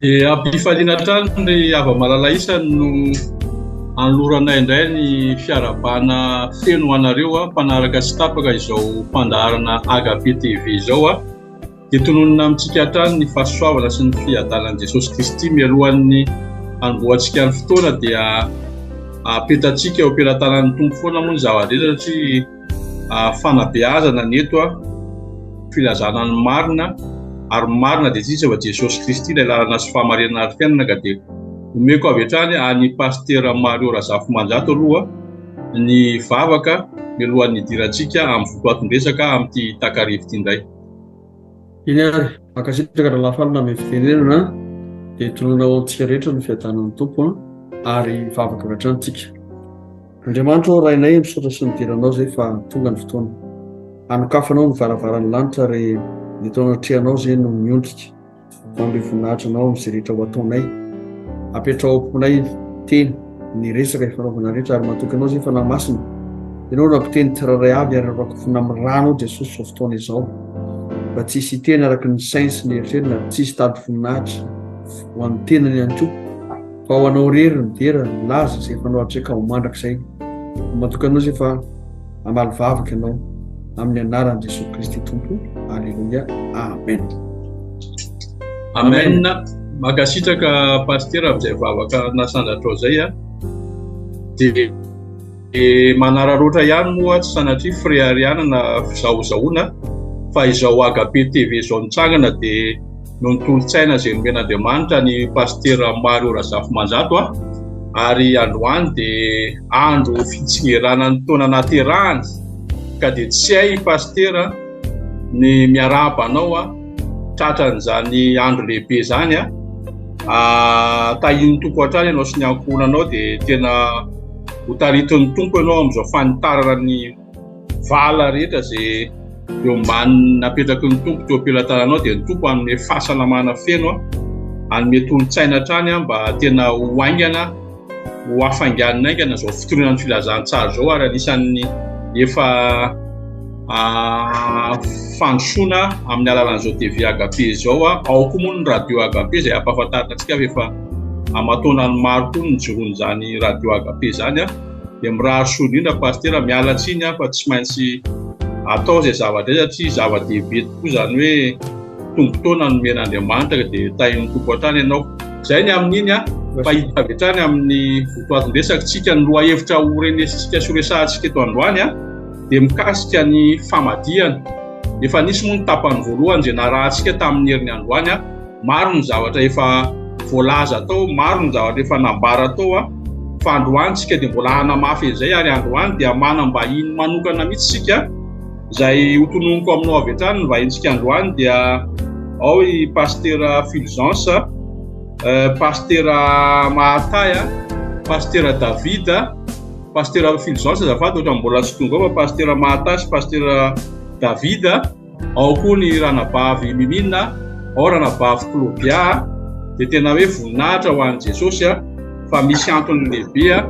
Dia ampifaliana hatrany ry hava-malala isany no anoloranay indray ny fiarahabana feno ho anareo mpanaraka tsy tapaka izao fandaharana Agape TV izao. Dia tononina amintsika hatrany ny fahasoavana sy ny fiadanan'i Jesosy Kristy. Mialohan'ny hanombohantsika ny fotoana dia apetratsika eo am-pelatanan'ny Tompo foana moa ny zava-drehetra satria fanabeazana ny eto, filazana ny marina, ary ny marina dia tsy iza fa Jesosy Kristy ilay lalana sy fahamarinana ary fiainana ka dia omeko avy hatrany an'i Pasitera Mario Razafimanjato aloha ny vavaka mialohan'ny hidirantsika amin'ny votoatin-dresaka amin'ity takariva ity indray. Eny ary, mankasitraka Rahalahy Faly nanome fitenenana, dia tononina ho antsika rehetra ny fiadanan'ny Tompo ary hivavaka avy hatrany tsika. Andriamanitra ô Rainay misaotra sy midera Anao zay fa tonga ny fotoana hanokafanao ny varavaran'ny lanitra re ny eto anatrehanao zay no miondrika manome voninahitra Anao amin'izay rehetra ho ataonay apetraho am-ponay ny teny ny resaka ifanaovana rehetra ary matoky Anao zay Fanahy Masina Ianao no hampiteny tsirairay avy ary rakofina amin'ny ranao Jesosy izao fotoana izao mba tsy hisy hiteny araka ny sainy sy ny eritreriny ary tsy hisy hitady voninahitra ho an'ny tenany ihany koa Fa ho anao irery ny dera, ny laza izay efa nohatrika ho mandrakizay. Matoky anao izay fa hamaly vavaka ianao amin'ny anaran'i Jesoa Kristy Tompo. Aleloia. Amen. Amen. Mankasitraka Pasitera amin'izay vavaka nasandratrao izay a. Dia manararaotra ihany moa tsy sanatria fireharehana na fizahozahoana fa izao Agape TV izao nitsangana dia noho ny tolo-tsaina izay nomen'Andriamanitra ny Pasitera Mario Razafimanjato a, ary androany dia andro fitsingerana ny taona naterahany ka dia tsy hay Pasitera ny miarahaba anao a, tratran'izany andro lehibe izany a, tahian'ny Tompo hatrany ianao sy ny ankohonanao dia tena ho taritin'ny Tompo ianao amin'izao fanitarana ny vala rehetra izay eo ambany napetraky ny Tompo teo am-pelatananao dia ny Tompo hanome fahasalamana feno, hanome tolo-tsaina hatrany mba tena ho haingana, ho hafainganina haingana izao fitoriana ny filazantsara izao ary anisan'ny efa fandrosoana amin'ny alalan'izao TV Agape izao. Ao koa moa ny radio Agape izay ampahafantarina antsika fa efa aman-taonany maro koa ny nijoroan'izany radio Agape izany. Dia mirary soa indrindra Pasitera, miala tsiny aho fa tsy maintsy atao izay zavatra izay satria zava-dehibe tokoa izany hoe tombon-taona nomen'Andriamanitra ka dia tahin'ny Tompo hatrany ianao. Izay ny amin'iny an, fa hiditra avy hatrany amin'ny votoatin-dresaka tsika, ny lohahevitra ho renesintsika sy ho resahantsika eto androany an, dia mikasika ny famadihana. Efa nisy moa ny tapany voalohany izay narahantsika tamin'ny heriny androany an, Maro ny zavatra efa voalaza tao, maro ny zavatra efa nambara tao fa androany tsika dia mbola hanamafy an'izay ary androany dia manam-bahiny manokana mihitsy isika izay hotononiko aminao avy hatrany ny vahintsika androany dia ao i Pasitera Fulgence, euh, Pasitera Mahatay, Pasitera David, Pasitera Fulgence azafady ohatran'ny mbola tsy tonga ao fa Pasitera Mahatay sy Pasitera David. Ao koa ny ranabavy Mimina, ao ranabavy Claudia, dia tena hoe voninahitra ho an'i Jesosy fa misy antony lehibe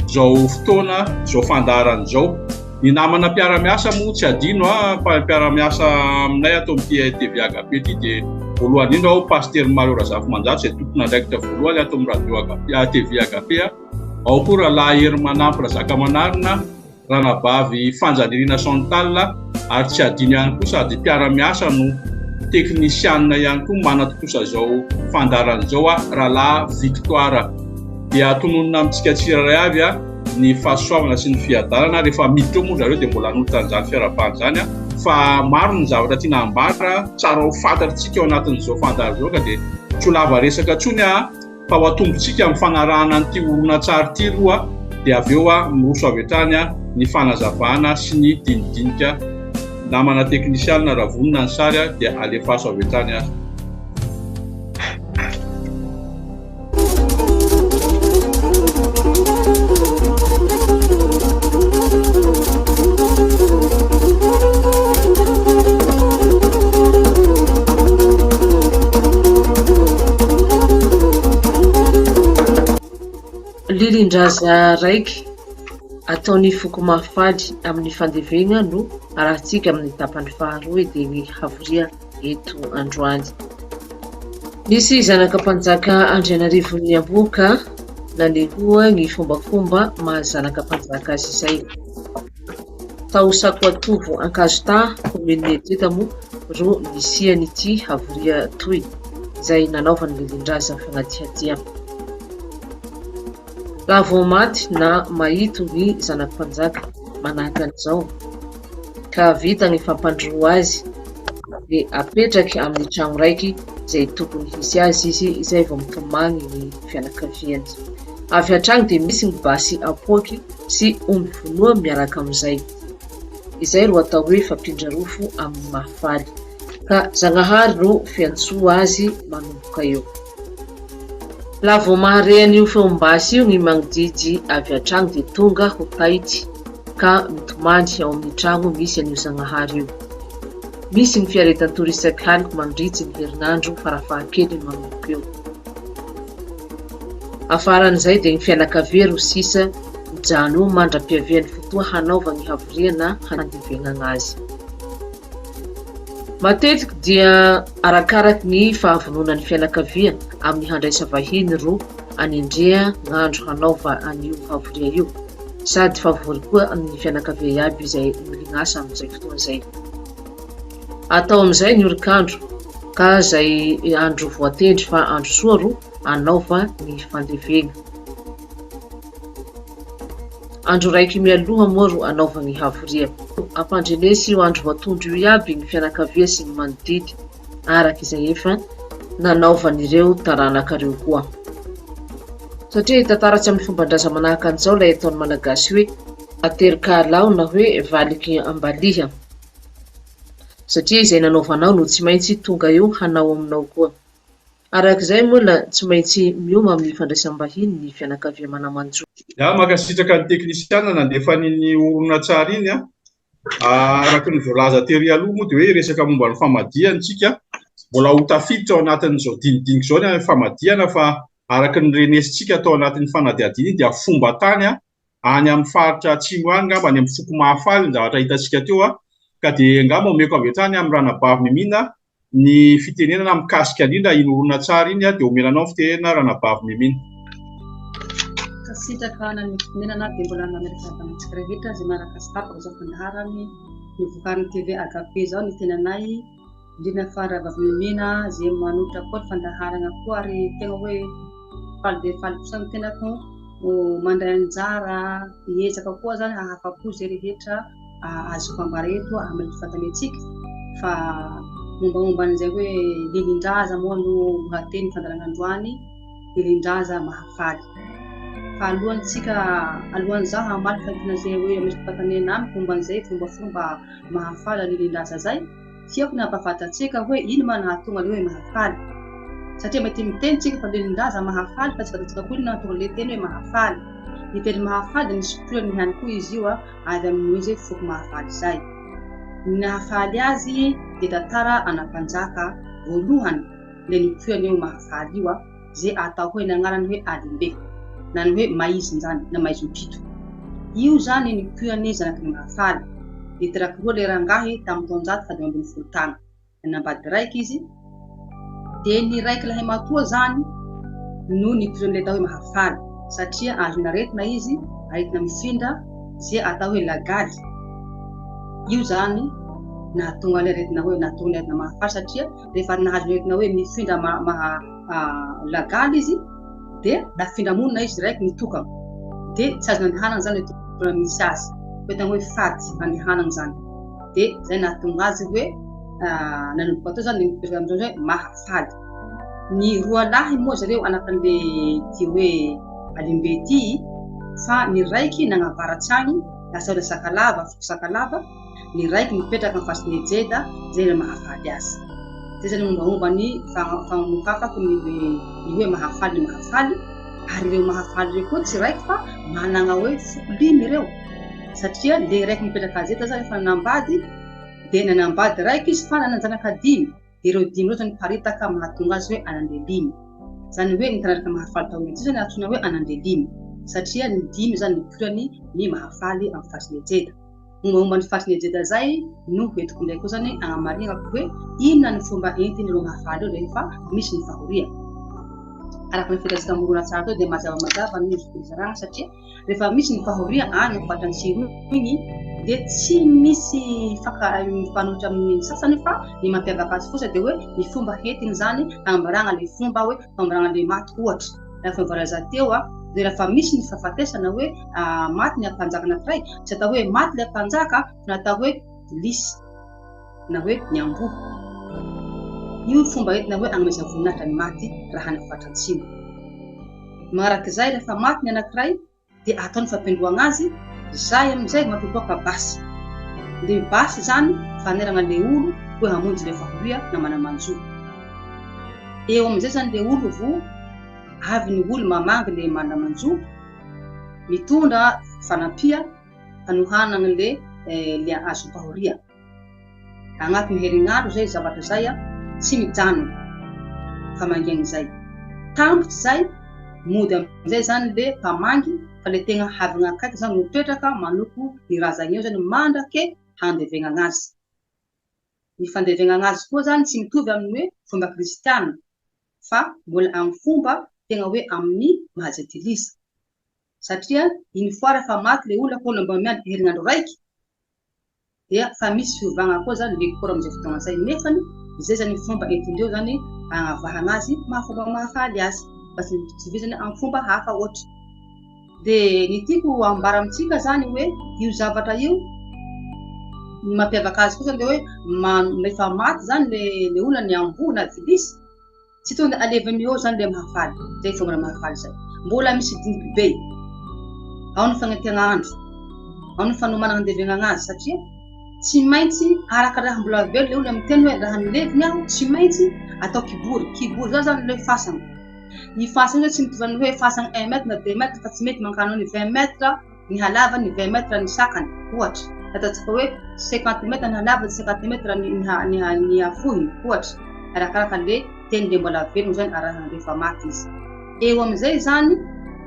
izao fotoana izao fandaharana izao. Ny namana mpiara-miasa moa tsy adino fa mpiara-miasa aminay ato amin'ity TV Agape ity dia voalohany indrindra ao Pasitera Mario Razafimanjato izay tompon'andraikitra voalohany ato amin'ny radio Agape, TV Agape. Ao koa Rahalahy Herimanampy Razakamanarina, Ranabavy Fanjanirina Chantal ary tsy adino ihany koa sady mpiara-miasa no teknisianina ihany koa manatontosa izao fandaharana izao Rahalahy Victoire. Dia tononina amintsika tsirairay avy ny fahasoavana sy ny fiadanana. Rehefa miditra eo moa zareo dia mbola hanolotra an'izany fiarahabana izany fa maro ny zavatra tiana hambara tsara ho fantatritsika ao anatin'izao fandaharana izao ka dia tsy ho lava resaka intsony aho. Fa ho atombontsika amin'ny fanarahana an'ity horonantsary ity aloha dia avy eo miroso avy hatrany ny fanazavana sy ny dinidinika. Namana teknisianina raha vonona ny sary dia alefaso avy hatrany ary. Lilin-draza raiky ataon'ny foko Mahafaly amin'ny fandevegna no arahantsika amin'ny tapany faharoa dia ny havoria eto androany. Nisy zanaka mpanjaka Andrianarivoniamboho ka nanehoa ny fombafomba maha zanaka mpanjaka azy izay. Tao Sakoatovo Ankazotaha, kaominina Ejeda moa ro nisian'ity havoria toy, izay nanaovany lilin-draza fanadihadiana. Raha vao maty na mahito ny zanak'i mpanjaka manahaka an'izao, ka vita ny fampandroa azy, dia apetraky amin'ny tragno raiky izay tokony hisy azy izy izay vao mitomany ny fianakaviany. Avy hatrany dia misy ny basy apoaky sy omby vonoa miaraka amin'izay. Izay ro atao hoe fampindra-rofo amin'ny mahafaly. Ka Zagnahary ro fiantsoa azy manomboka eo. Raha vao mahare an'io feom-basy io ny magnodidy avy hatrany dia tonga ho taitry ka mitomany ao amin'ny tragno misy an'io Zagnahary io. Misy ny fiaretan-tory isaky haliky mandritsy ny herinandro farafahakeliny manomboka eo. Afaran'izay dia ny fianakavia ro sisa mijano eo mandra-piavian'ny fotoa hanaova ny havoria na handevenana azy. Matetiky dia arakaraky ny fahavononan'ny fianakavia amin'ny handraisa vahiny ro anendrea gn'andro hanaova an'io havoria io, sady fa vory koa ny fianakavia iaby izay nolignasa amin'izay fotoa zay. Atao amin'izay ny orik'andro, ka zay andro voatendry fa andro soa ro anaova ny fandevegna. Andro raiky mialoha moa ro anaova ny havoria. Ampandrenesy io andro voatondro io iaby ny fianakavia sy ny manodidy, araka izay efa nanaovan'ireo taranakareo koa. Satria hita taratsy amin'ny fomban-draza manahaka an'izao ilay ataon'ny Malagasy hoe aterik'alaho na hoe valiky ambaliha. Satria izay nanaovanao no tsy maintsy tonga eo hanao aminao koa. Araka izay moa la tsy maintsy mioma amin'ny fandraisam-bahiny ny fianakavia mana-manjo. Ya, mankasitraka ny teknisiana nandefa an'iny horonantsary iny an. Araka ny voalaza tery aloha moa dia hoe resaka momba ny famadihana isika. Mbola ho tafiditra ao anatin'izao dinidinika izao ny famadihana fa araka ny renesintsika tao anatin'ny fanadihadiana iny dia fomban-tany any amin'ny faritra atsimo any angamba, any amin'ny foko Mahafaly ny zavatra hitantsika teo an. Ka dia angamba omeko avy hatrany amin'ny ranabavy Mimina ny fitenenana mikasika indrindra iny horonantsary iny dia omena anao ny fitenenana Ranabavy Mimina. Mankasitraka nanome fitenenana dia mbola mametraka fiarahabana antsika rehetra izay manaraka sy tapaka izao fandaharany ny vokarin'ny TV Agape izao ny tenanay indrindra fa Rahavavy Mimina izay manolotra koa ny fandaharana koa ary tegna hoe faly dia faly kosa ny tenako mandray anjara hiezaka koa zany hahafa-po izay rehetra azoko ambara eto amin'ny fanontaniantsika fa mombamomba an'izay hoe lilin-draza moa no lohateny fandaharana androany, lilin-draza mahafaly. Fa alohantsika, alohan'izaho hamaly fanontaniana izay hoe ametraka fanontaniana amiko momba an'izay fombafomba mahafaly lilin-draza izay, tiako ny hampahafantatsika hoe ino ma nahatonga ilay hoe mahafaly. Satria mety miteny tsika fa lilin-draza mahafaly fa tsy fantatsika koa ino nahatonga ilay teny hoe mahafaly. Ny teny mahafaly dia misy toerany ihany koa izy io avy amin'ny hoe izay foko mahafaly izay. Ny nahafaly azy dia tantara ana mpanjaka voalohany ilay nipoirany io mahafaly io izay atao hoe ny agnarany hoe Alimbe na ny hoe Maizin-jany na Maizompito. Io izany nipoirany zanaky ny Mahafaly. Niteraky roa ilay rangahy tamin'ny taonjato faha 15 tany. Nanambady raiky izy dia ny raiky lahimatoa zany no nipoiran'ilay atao hoe Mahafaly satria azon'aretina izy, aretina mifindra izay atao hoe lagaly. Io zany nahatonga ilay aretina hoe nahatonga ny aretina Mahafaly satria rehefa nahazo ny aretina hoe mifindra maha lagaly izy dia nafindra monina izy raiky nitokana dia tsy azo nandehanana zany ilay toerana misy azy, hoe tena hoe fady andehanana zany. Dia izay nahatonga azy hoe nanomboka teo zany nipetraka amin'izao hoe mahafaly. Ny roa lahy moa zareo anatin'le ty hoe Alimbe ty fa ny raiky nagnavaratsy agny lasa hoe Sakalava, foko Sakalava, ny raiky mipetraka amin'ny faritry ny Ejeda izay ilay mahafaly azy. Izay zany mombamomba ny fanokafako ny ny hoe mahafaly ny mahafaly ary ireo mahafaly ireo koa tsy raiky fa managna hoe foko limy ireo. satria le raiky mipetraka azy eto zany efa nanambady dia nanambady raiky izy fa nanan-janaka dimy dia ireo dimy ireo zany miparitaka mahatonga azy hoe anandrelimy zany hoe ny tanaraka mahafaly tao ity zany antsoina hoe anandrelimy satria ny dimy zany nipoirany ny mahafaly amin'ny faritry ny Ejeda. Mombamomba ny faritry ny Ejeda izay no hoentiko indray koa izany hanamarihako hoe inona ny fomba entin'ireo mahafaly ireo rehefa misy ny fahoria. Araka ny fitantsika amin'ny horonantsary teo dia mazava mazava ny fizarana satria rehefa misy ny fahoria any amin'ny faritra Antsiro iny dia tsy misy faka mifanohitra amin'ny sasany fa ny mampiavaka azy fotsiny dia hoe ny fomba entiny izany hanambarana ilay fomba hoe famorana le maty ohatra rehefa voalaza teo a dia rehefa misy ny fahafatesana hoe maty ny mpanjaka anankiray tsy atao hoe maty ilay mpanjaka fa natao hoe lisy na hoe niamboho io ny fomba entina hoe anomezana voninahitra ny maty raha any faritra atsimo marak'izay rehefa maty ny anankiray dia atao ny fampendroagna azy, zay amin'izay vao mampipoaka basy. Le basy zany faneragna le olo hoe hamonjy le fahoria na mana-manjo. Eo amin'izay zany le olo vo avy ny olo mamangy le mana-manjo, mitondra fanampia fanohanagna le le azom-pahoria. Agnatin'ny herignandro zay zavatra zay tsy mijanona fa mangiagny zay. Tampotry zay mody amizay zany le mpamangy fa le tegna havagna akaiky zany mipetraka manoko ny razagna eo zany mandrake handevegnagna azy. Ny fandevegnagna azy koa zany tsy mitovy amin'ny hoe fomba kristiana fa mbola amin'ny fomba tegna hoe amin'ny maha jentilisa satria une fois refa maty le olona koa mba miandry herignandro raiky dia fa misy fiovagna koa zany le corps amizay fotoagna zay nefany zay zany fomba entindreo zany agnavahagna azy maha fomba mahafaly azy fa tsy tsy vizany amy fomba hafa ohatra de ny tiako ambara amintsika zany hoe io zavatra io ny mampiavaka azy koa zany de hoe rehefa maty zany le le olona ny amboa na vilisy Tsy tonga dia aleviny eo zany le mahafaly, zay fomba mahafaly zay. Mbola misy diniky be. Ao ny fagnentiagna andro, ao ny fanomanana andevegnana azy satria tsy maintsy araka raha mbola velona le olona miteny hoe raha milevigny aho tsy maintsy atao kibory. Kibory zao zany le fasagna. Ny fasagna io tsy mitovy amin'ny hoe fasagna un mètre na deux mètres fa tsy mety mankany amin'ny vingt mètres ny halavany 20 mètres ny sakany, ohatra, ataontsika hoe 50 mètres ny halavany, 50 mètres ny ny ny hafohiny, ohatra, arakaraka le teny le mbola velona zany arahana rehefa maty izy. Eo amin'izay izany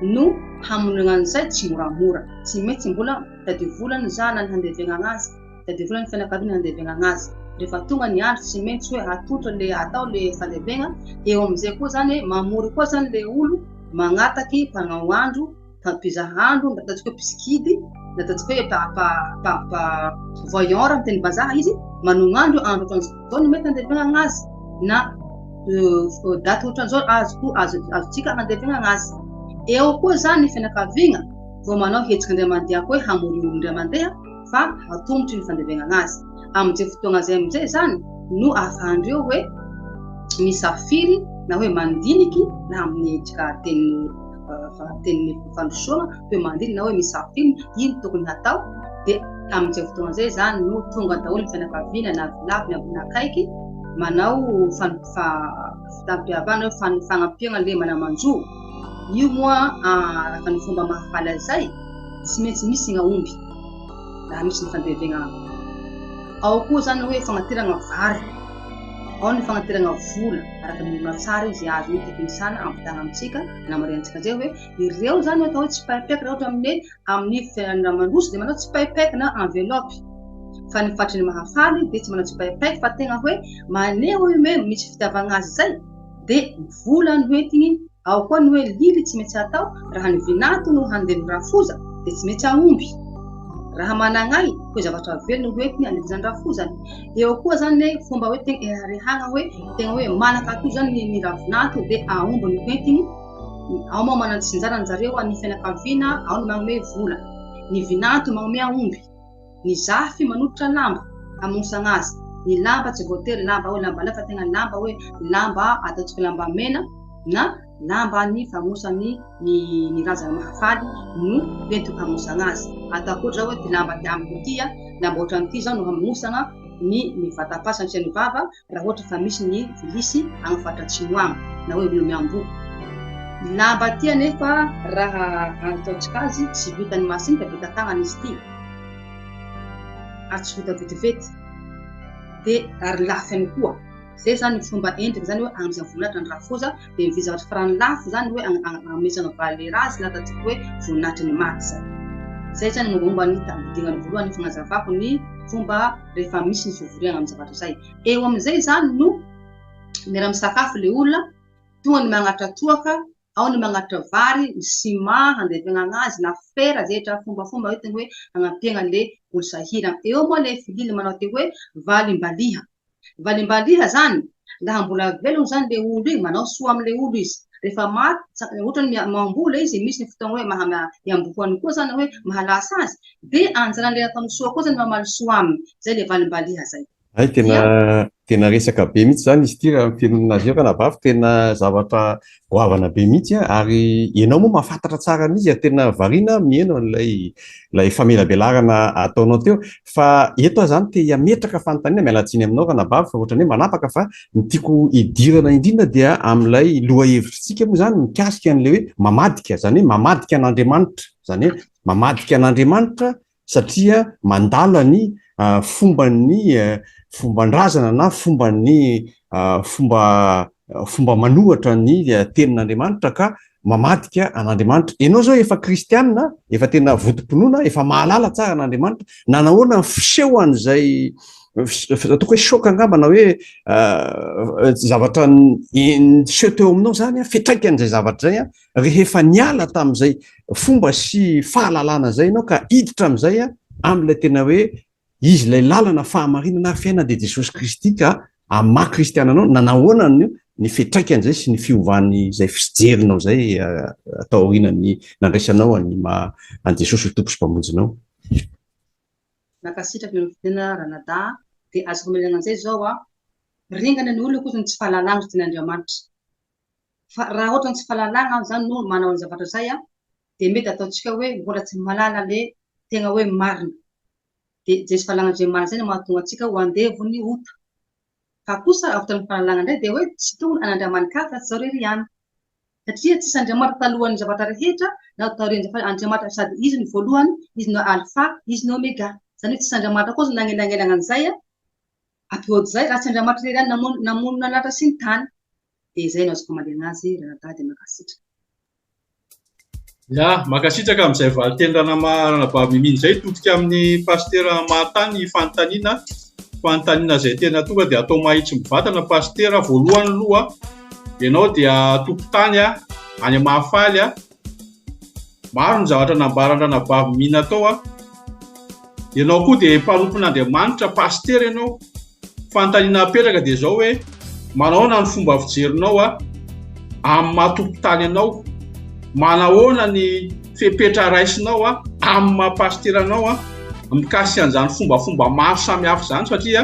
no hamonoana an'izay tsy moramora, tsy maintsy mbola mitady vola ny zanany handevenana azy, mitady vola ny fianakaviany handevenana azy. Rehefa tonga ny andro tsy maintsy hoe atolotra le atao le fandevegna, eo amin'izay koa zany mamory koa zany le olo magnataky mpanao andro mpizaha andro, na ataontsika hoe mpisikidy, na ataontsika hoe mpa voyant raha miteny vazaha izy, manognandro andro ohatran'izao no mety handevenana azy, na daty ohatran'izao azoko azontsika handevenana azy. Eo koa izany ny fianakaviana vao manao hetsika indray mandeha koa hoe hamory olo indray mandeha fa hatomotry ny fandevenana azy. Amin'izay fotoana izay amin'izay izany no ahafahandreo hoe misafiry na hoe mandiniky na amin'ny tsika teny tenin'ny fandrosoana hoe mandidy na hoe misafiny ino tokony hatao dia amin'izay fotoana izay izany no tonga daholo ny fianakaviana na avy lavitra na akaiky manao fitampihavana hoe fanampiana le mana-manjo io moa araka ny fomba mahafaly azy izay tsy maintsy misy ny aomby raha misy ny fandevenana ao koa izany hoe fanaterana vary ao ny fanaterana vola araka ny horonantsary izay azon'ny teknisiana ampitana amintsika Namarihantsika izay hoe ireo izany atao hoe tsipaipaika raha ohatra amin'ny amin'ny fiainana mandroso dia manao tsipaipaika na enveloppe fa ny fatry ny mahafaly dia tsy manao tsipaipaika fa tegna hoe maneho hoe misy fitiavagna azy izay dia vola no entiny ao koa ny hoe lily tsy maintsy atao raha ny vinato no handeha ny rafoza dia tsy maintsy aomby raha managnay hoe zavatra velona ho entiny andeha rafozany eo koa zany hoe fomba hoe tegna ireharehagna hoe tegna hoe manakato zany ny ravinato dia aomby no entiny ao moa manan-tsinjarany zareo ny fianakaviana ao ny magnome vola ny vinato magnome aomby ny zafy manolotra lamba hamosagna azy ny lamba tsy voatery lamba hoe lamba lava fa tegna lamba hoe lamba ataontsika lamba mena na lamba ny famosan'ny ny ny razana mahafaly no entiko hamosagna azy. Ataoko ohatra zao hoe ty lamba ty amiko ty a, lamba ohatran'ity zao no hamosagna ny ny vatam-pasana sy ny vava raha ohatra fa misy ny vilisy any faritra atsimo agny na hoe olo miamboho. Ny lamba ty anefa raha ataontsika azy tsy vitan'ny machine fa vita tagnana izy ty ary tsy vita vetivety de ary lafo ihany koa. Zay zany ny fomba endriny zany hoe anomezana voninahitra ny rafoza dia ny zavatra farany lafo zany hoe anomezana valera azy na ataontsika hoe voninahitry ny maty zany. Izay izany ny mombamomba ny dingana voalohany fanazavako ny fomba rehefa misy ny fivoriana amin'ny zavatra izay. Eo amin'izay izany no miara-misakafo ilay olona, tonga ny magnatra toaka, ao ny magnatra vary, ny ciment handevenana azy na fera izay etra fombafomba entiny hoe hanampiana an'ilay olo sahirana. Eo moa ilay filila manao te hoe valimbaliha. Valimbaliha zany, raha mbola velona zany le olo iny, manao soa amle olo izy, rehefa maty, ohatra hoe mamboly le izy, misy ny fotoana hoe maha miamboho koa zany hoe mahalasa azy, de anjaran'le nataony soa koa zany mamaly soa aminy, zay le valimbaliha zay. Hay tena tena resaka be mihitsy zany izy ity raha ny fihainoana azy io ranabavy, tena zavatra goavana be mihitsy ary ianao moa mahafantatra tsara an'izy ary tena variana aho miheno an'ilay ilay famelabelarana ataonao teo fa eto aho zany te hametraka fanontaniana, miala tsiny aminao ranabavy fa ohatran'ny hoe manapaka fa ny tiako hidirana indrindra dia amin'ilay lohahevitritsika moa zany mikasika an'ilay hoe mamadika, zany hoe mamadika an'Andriamanitra, zany hoe mamadika an'Andriamanitra satria mandala ny fomban'ny fomban-drazana na fomban'ny fomba fomba manohatra ny tenin'Andriamanitra ka mamadika an'Andriamanitra. Ianao izao efa kristianina, efa tena votom-pinoana, efa mahalala tsara an'Andriamanitra, nanahoana ny fiseho an'izay ataoko hoe choc angamba na hoe zavatra niseho teo aminao izany, fiantraikan'izay zavatra izay rehefa niala tamin'izay fomba sy fahalalana izay ianao ka hiditra amin'izay amin'ilay tena hoe izy ilay lalana fahamarinana ary fiainana dia Jesosy Kristy ka amin'ny maha kristiana anao nanahoana ny ny fiantraikan'izay sy ny fiovan'izay fijerinao izay tao aorianan'ny nandraisanao an'ny maha an'i Jesosy ho Tompo sy Mpamonjinao. Mankasitraka ny fitenenana ranadahy dia azoko amelana an'izay izao an, ringana ny olona kosa ny tsy fahalalana ny tenin'Andriamanitra. Fa raha ohatra ny tsy fahalalana izany no manao ny zavatra izay dia mety ataontsika hoe mbola tsy mahalala le tegna hoe marina. Dia izay tsy fahalalana izay marina izay no mahatonga antsika ho andevon'ny ota. Fa kosa avy tamin'ny fahalalana indray dia hoe tsy tokony an'Andriamanikafa fa tsy izaho irery ihany. Satria tsisy Andriamanitra talohan'ny zavatra rehetra na taorian'ny fa Andriamanitra sady Izy no voalohany, Izy no Alpha, Izy no Omega. Izany hoe tsisy Andriamanitra koa zany nagnelagnelagna an'izay ampihody izay raha tsy Andriamanitra irery ihany namono namono ny lanitra sy ny tany. Dia izay no azoko amalena azy ranadahy dia mankasitraka. Ya, mankasitraka amin'izay valinteny ranama ranabavy Mimine izay. Hitodika amin'ny Pasitera Mahatany ny fanontaniana. Fanontaniana izay tena tonga dia atao mahitsy mivantana Pasitera. Voalohany aloha, ianao dia tompon-tany any Mahafaly. Maro ny zavatra nambaran-dranabavy Mina tao a. Ianao koa dia mpanompon'Andriamanitra, pasitera ianao. Fanontaniana apetraka dia izao hoe, manahoana ny fomba fijerinao a amin'ny maha tompon-tany anao? Manahoana ny fepetra raisinao a amin'ny maha pasitera anao a mikasika an'izany fombafomba maro samihafa izany satria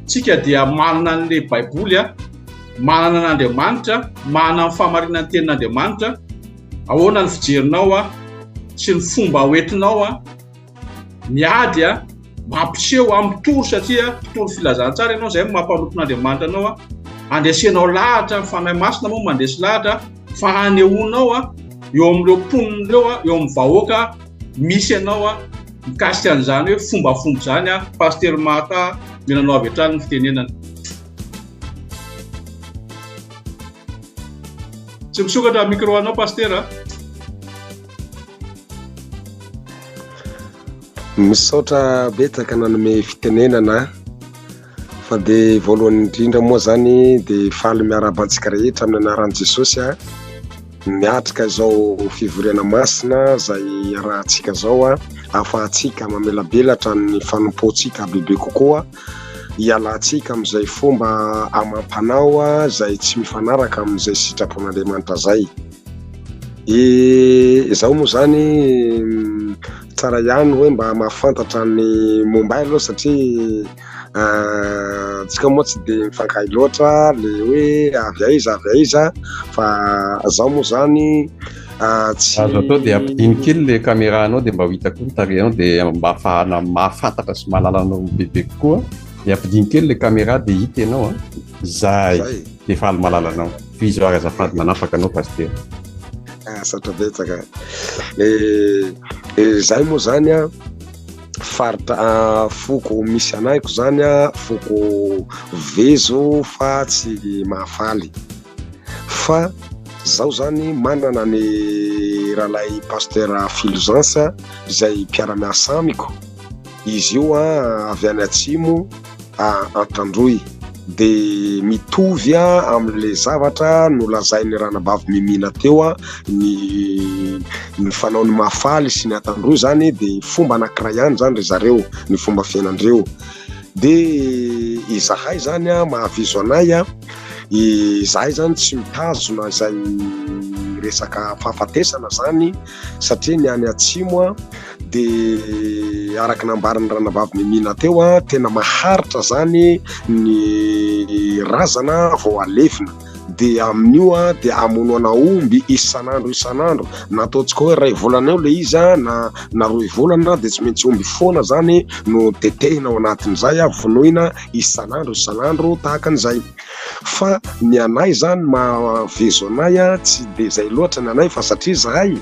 tsika dia manana an'ilay Baiboly a, manana an'Andriamanitra, manana ny fahamarinan'ny tenin'Andriamanitra. Ahoana ny fijerinao a sy ny fomba hoentinao a miady a mampiseho a mitory satria mpitory filazantsara ianao izay no maha mpanompon'Andriamanitra anao a andresenao lahatra ny Fanahy Masina moa mandresy lahatra fa hanehoanao a eo amin'ireo mponina ireo a eo amin'ny vahoaka misy anao a mikasika an'izany hoe fombafomba izany a Pasteur Mata mila anao avy hatrany ny fitenenana. Tsy misokatra micro anao Pasitera. Misaotra betsaka nanome fitenenana fa dia voalohany indrindra moa zany dia faly miarahaba antsika rehetra amin'ny anaran'i Jesosy a miatrika izao fivoriana masina izay iarahantsika izao a ahafahantsika mamelabelatra ny fanompoantsika bebe kokoa hialantsika amin'izay fomba amam-panao izay tsy mifanaraka amin'izay sitrapon'Andriamanitra izay. Izaho moa izany tsara ihany hoe mba mahafantatra ny momba ahy aloha satria antsika moa tsy dia mifankahay loatra le hoe avy aiza avy aiza fa zaho moa izany tsy Azo atao dia ampidino kely le caméra anao dia mba ho hita koa ny tarehinao dia mba ahafahana mahafantatra sy mahalala anao bebe kokoa dia ampidino kely le caméra dia hita ianao an. Zay. Dia faly mahalala anao. Tohizo ary azafady manapaka anao Pasitera. Ah, saotra betsaka. Eh, eh, zay moa zany an faritra ah, foko misy anahiko zany an foko vezo fa tsy mahafaly. Fa zaho zany manana ny rahalahy Pasteur Fulgence izay mpiara-miasa amiko. Izy io avy any atsimo Antandroy. Dia mitovy amin'ilay zavatra nolazain'ny ranabavy Mimina teo ny ny fanaon'ny Mahafaly sy ny Antandroy izany dia fomba anankiray ihany izany ry zareo ny fomba fiainan-dreo. Dia izahay izany mahavezo anay, izahay izany tsy mitazona izay resaka fahafatesana izany satria ny any atsimo dia araka nambaran'ny ranabavy Mimina teo a, tena maharitra zany ny razana vao alevina, dia amin'io a dia amonoana omby isan'andro isan'andro, na ataontsika hoe iray volana eo le izy a na na roy volana dia tsy maintsy omby foana zany no tetehina ao anatin'izay a, vonoina isan'andro isan'andro tahaka an'izay. Fa ny anay zany maha vezo anay a tsy dia izay loatra ny anay fa satria zahay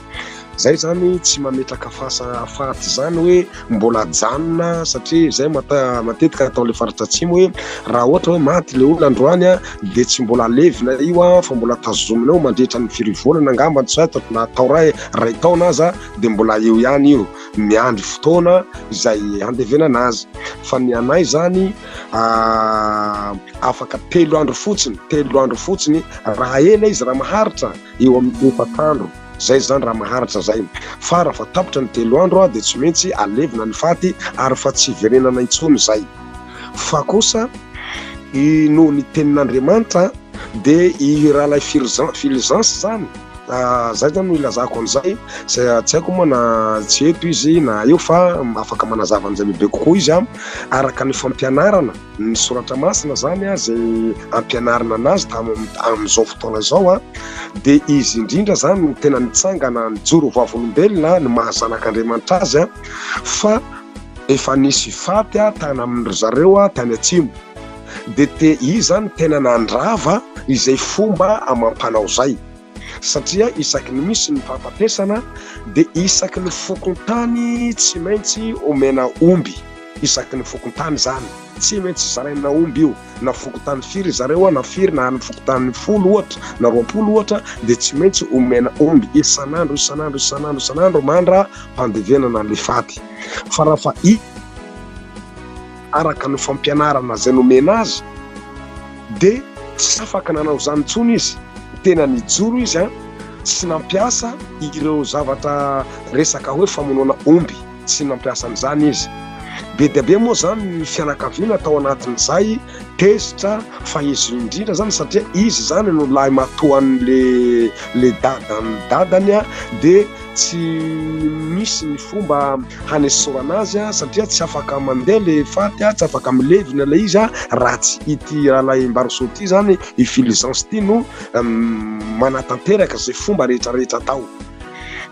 Zay zany tsy mametraka fasa faty zany hoe mbola ajanona satria zay matetika atao le faritra atsimo hoe raha ohatra hoe maty le olona androany a de tsy mbola alevina io a fa mbola tazomina eo mandritra ny firy volana angamba tsy haiko na atao ray ray taona aza de mbola eo ihany io miandry fotoana izay handevenana azy fa ny anay zany afaka telo andro fotsiny telo andro fotsiny raha ela izy raha maharitra eo amin'ny efatr'andro Zay zany raha maharitra zay. Fa raha fa tapitra ny telo andro dia tsy maintsy alevina ny faty ary fa tsy hiverenana intsony zay. Fa kosa i noho ny tenin'Andriamanitra dia i rahalahy Fulgence zany zay zany no ilazako an'izay, zay tsy haiko moa na tsy eto izy na eo fa afaka manazava an'izay bebe kokoa izy araka ny fampianarana ny soratra masina zany a zay ampianarina anazy amin'izao fotoana izao a dia izy indrindra zany no tena nitsangana nijoro vavolombelona ny maha zanak'Andriamanitra azy a fa efa nisy faty a tany amin-dry zareo a tany atsimo dia te izy zany tena nandrava izay fomba amam-panao zay satria isaky ny misy ny fahafatesana dia isaky ny fokontany tsy maintsy omena omby, isaky ny fokontany izany, tsy maintsy zaraina omby io, na fokontany firy zareo na firy na any fokontany folo ohatra na 20 ohatra dia tsy maintsy omena omby isan'andro isan'andro isan'andro isan'andro mandra pandevenana le faty fa raha fa i araka ny fampianarana izay nomena azy dia tsy afaka nanao izany intsony izy, tena nijoro izy an, tsy nampiasa ireo zavatra resaka hoe famonoana omby, tsy nampiasa an'izany izy. Be dia be moa izany ny fianakaviana tao anatin'izay tezitra fa izy indrindra izany satria izy izany no lahimatoan'le le dadan'ny dadany an, dia tsy misy ny fomba hanesorana azy satria tsy afaka mandeha le faty, tsy afaka milevina ilay izy raha tsy ity rahalahy Mbarosoa ity zany, i Fulgence ity no manatanteraka izay fomba rehetra rehetra atao.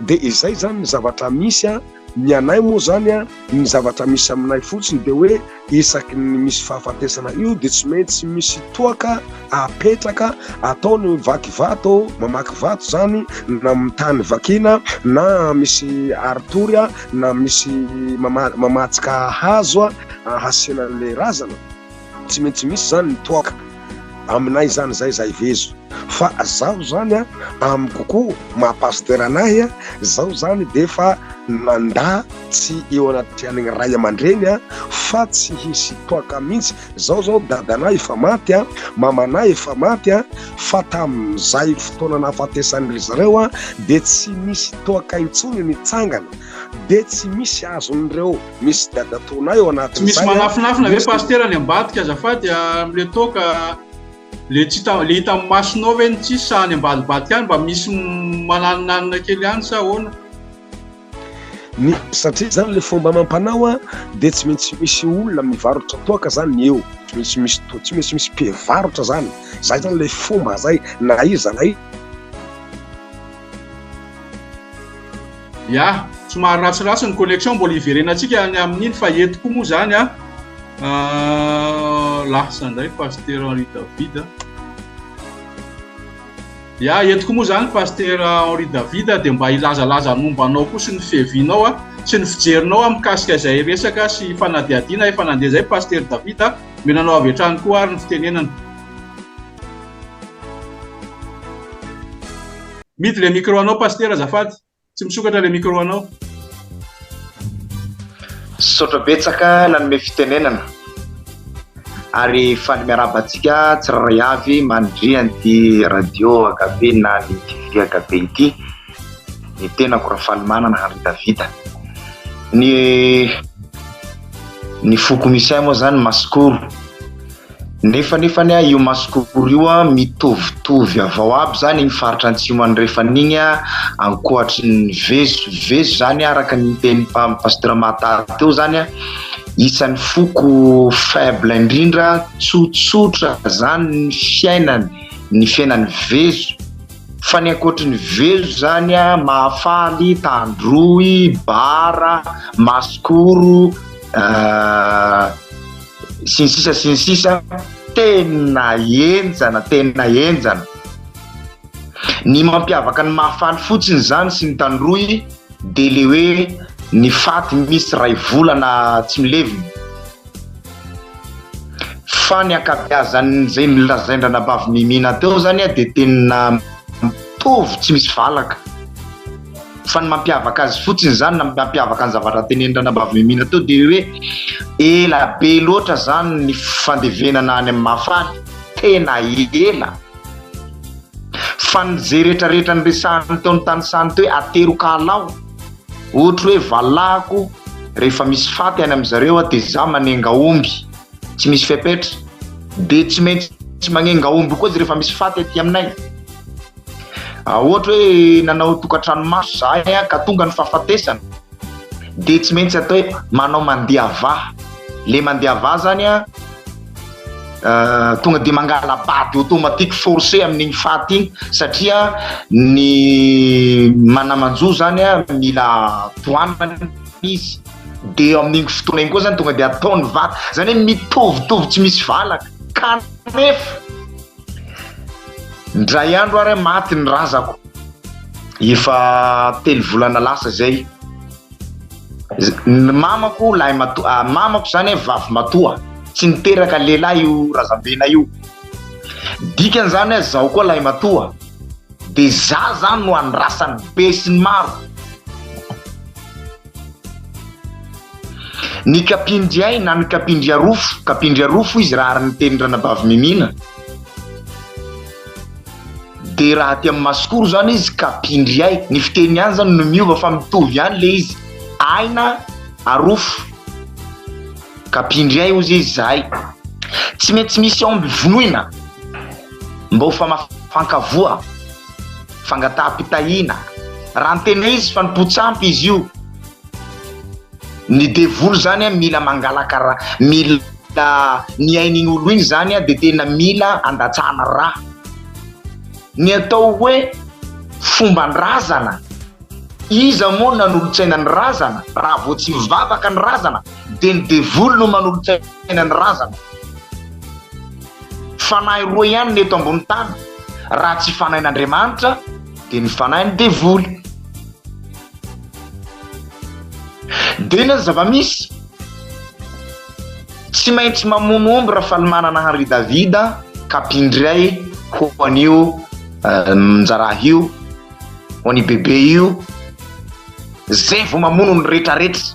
Dia izay zany ny zavatra misy, ny anay moa zany ny zavatra misy aminay fotsiny dia hoe isaky ny misy fahafatesana io dia tsy maintsy misy toaka apetraka atao ny vaky vato, mamaky vato zany na amin'ny tany vakina na misy aritory na misy mamatsika hazo hasiana an'ilay razana, tsy maintsy misy zany ny toaka aminay zany zay zay vezo fa zaho zany a amiko koa maha pasteur anahy a zaho zany de efa nandà tsy eo anatrehan'ny ray aman-dreny a fa tsy hisy toaka mihitsy zao zao dadanay efa maty a mamanay efa maty a fa tamin'izay fotoana nahafatesan'ny ry zareo a de tsy nisy toaka intsony nitsangana de tsy misy azon'ireo misy dadatoanay ao anatin'izay. Tsy misy manafinafina ve pasitera any ambadika azafady amle toaka le tsy hita le hita amin'ny masonao ve ny tsisy sa any ambadibadika any mba misy mananinanina kely any sa ahoana? Ny satria zany le fomba amam-panao a de tsy maintsy misy olona mivarotra toaka zany ny eo, tsy maintsy misy tsy maintsy misy mpivarotra zany, zay zany le fomba zay na iza na iza. Ya, somary ratsiratsy ny connexion, mbola hiverenantsika ny amin'iny fa eto koa moa zany a lasa indray Pasteur Henri David. Ya, eto koa moa zany Pasteur Henri David dia mba hilazalaza ny momba anao koa sy ny fiavianao a, sy ny fijerinao a mikasika izay resaka sy fanadihadiana efa nandeha izay Pasteur David a, omena anao avy hatrany koa ary ny fitenenana. Midy le micro anao Pasitera azafady. Tsy misokatra ilay micro anao. Misaotra betsaka nanome fitenenana ary faly miarahaba antsika tsirairay avy mandre an'ity radio Agape na ny TV Agape ity. Ny tenako Rafalimanana Henri David. Ny ny foko misy ahy moa zany Masikoro. Nefa nefany a io Masikoro io a mitovitovy avao aby zany iny faritra antsimo andrefana iny a ankoatry ny Vezo. Vezo zany araka ny tenin'i Pasteur Mata teo zany a isan'ny foko faible indrindra, tsotsotra zany ny fiainany, ny fiainan'ny Vezo. Fa ny ankoatry ny Vezo zany a Mahafaly, Tandroy, Bara, Masikoro, sy ny sisa sy ny sisa tena henjana tena henjana ny mampiavaka ny mahafaly fotsiny zany sy ny tandroy de le hoe ny faty misy ray volana tsy milevina fa ny ankabeazan'izay nolazain-dranabavy Mimina teo zany de tena mitovy tsy misy valaka Fa ny mampiavaka azy fotsiny izany na mampiavaka ny zavatra tenenin-dRanabavy Mimina teo dia hoe ela be loatra izany ny fandevenana any amin'ny Mahafaly, tena ela. Fa ny ze rehetrarehetra niresahany teo nitanisany teo hoe atero ka alao, ohatra hoe valahako rehefa misy faty any amin'zareo aho dia za manenga omby, tsy misy fepetra, dia tsy maintsy magnenga omby koa izy rehefa misy faty aty aminay. Ohatra hoe nanao tokantrano maso zahay ka tonga ny fahafatesana dia tsy maintsy atao hoe manao mandeha vaha. Le mandeha vaha zany an, tonga dia mangala-bady automatique forcé amin'igny faty igny satria ny mana-manjo zany an mila tohanana izy dia amin'igny fotoana igny koa zany tonga dia ataony vaha, zany hoe mitovitovy tsy misy valaka kanefa Indray andro ary maty ny razako, efa telo volana lasa izay. Ny mamako lahimatoa, mamako izany vavy matoa, tsy niteraka lehilahy io razambenay io. Dikan'izany hoe zaho koa lahimatoa, dia za zany no andrasan'ny be sy ny maro. Ny kapindriay na ny kapindriarofo, kapindriarofo izy raha ary ny tenin-dranabavy Mimina, dia raha aty amin'ny masikoro zany izy kapindriay, ny fiteny ihany zany no miova fa mitovy ihany le izy, aina arofo, kapindriay hozy izy zahay, tsy maintsy misy aomby vonoina mba ho famafankavoa, fangataham-pitahiana, raha ny tena izy fanompoan-tsampy izy io. Ny devoly zany a mila mangalaka ra, mila ny ain'iny olo iny zany a de tena mila andatsahana ra. Ny atao hoe fomban-drazana, iza moa no nanolotsaina ny razana? Raha vao tsy mivavaka ny razana de ny devoly no manolotsaina ny razana. Fanahy roa ihany ny eto ambony tany, raha tsy fanahin'Andriamanitra de ny fanahin'ny devoly. Dia inona ny zava-misy? Tsy maintsy mamono omby Rafalimanana Henri David ka mpindray ho an'io Njaraha io, ho an'i Bebe io, zay vao mamono ny retraretra.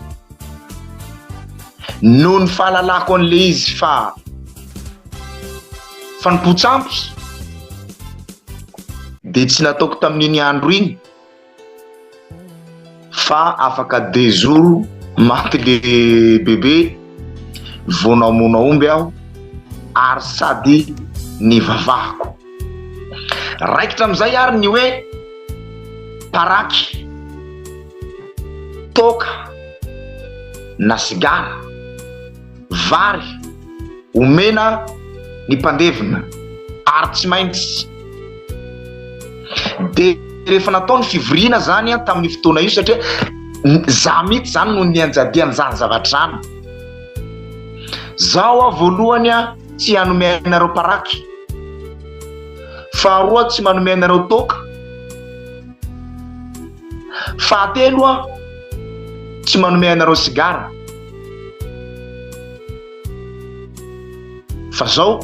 Noho ny fahalalako an'le izy fa fanompoan-tsampy dia tsy nataoko tamin'iny andro iny. Fa afaka deux jours maty le bebe vao namono aomby aho ary sady nivavahako. Raikitra amin'izay ary ny hoe paraky, toaka na sigara. Vary omena ny mpandevina ary tsy maintsy de rehefa natao ny fivoriana zany an tamin'ny fotoana io satria za mihitsy zany no nianjadian'izany zavatra zany zaho aho voalohany a tsy hanome anareo paraky faharoa tsy manome anareo toaka fahatelo a tsy manome anareo sigara Fa zao,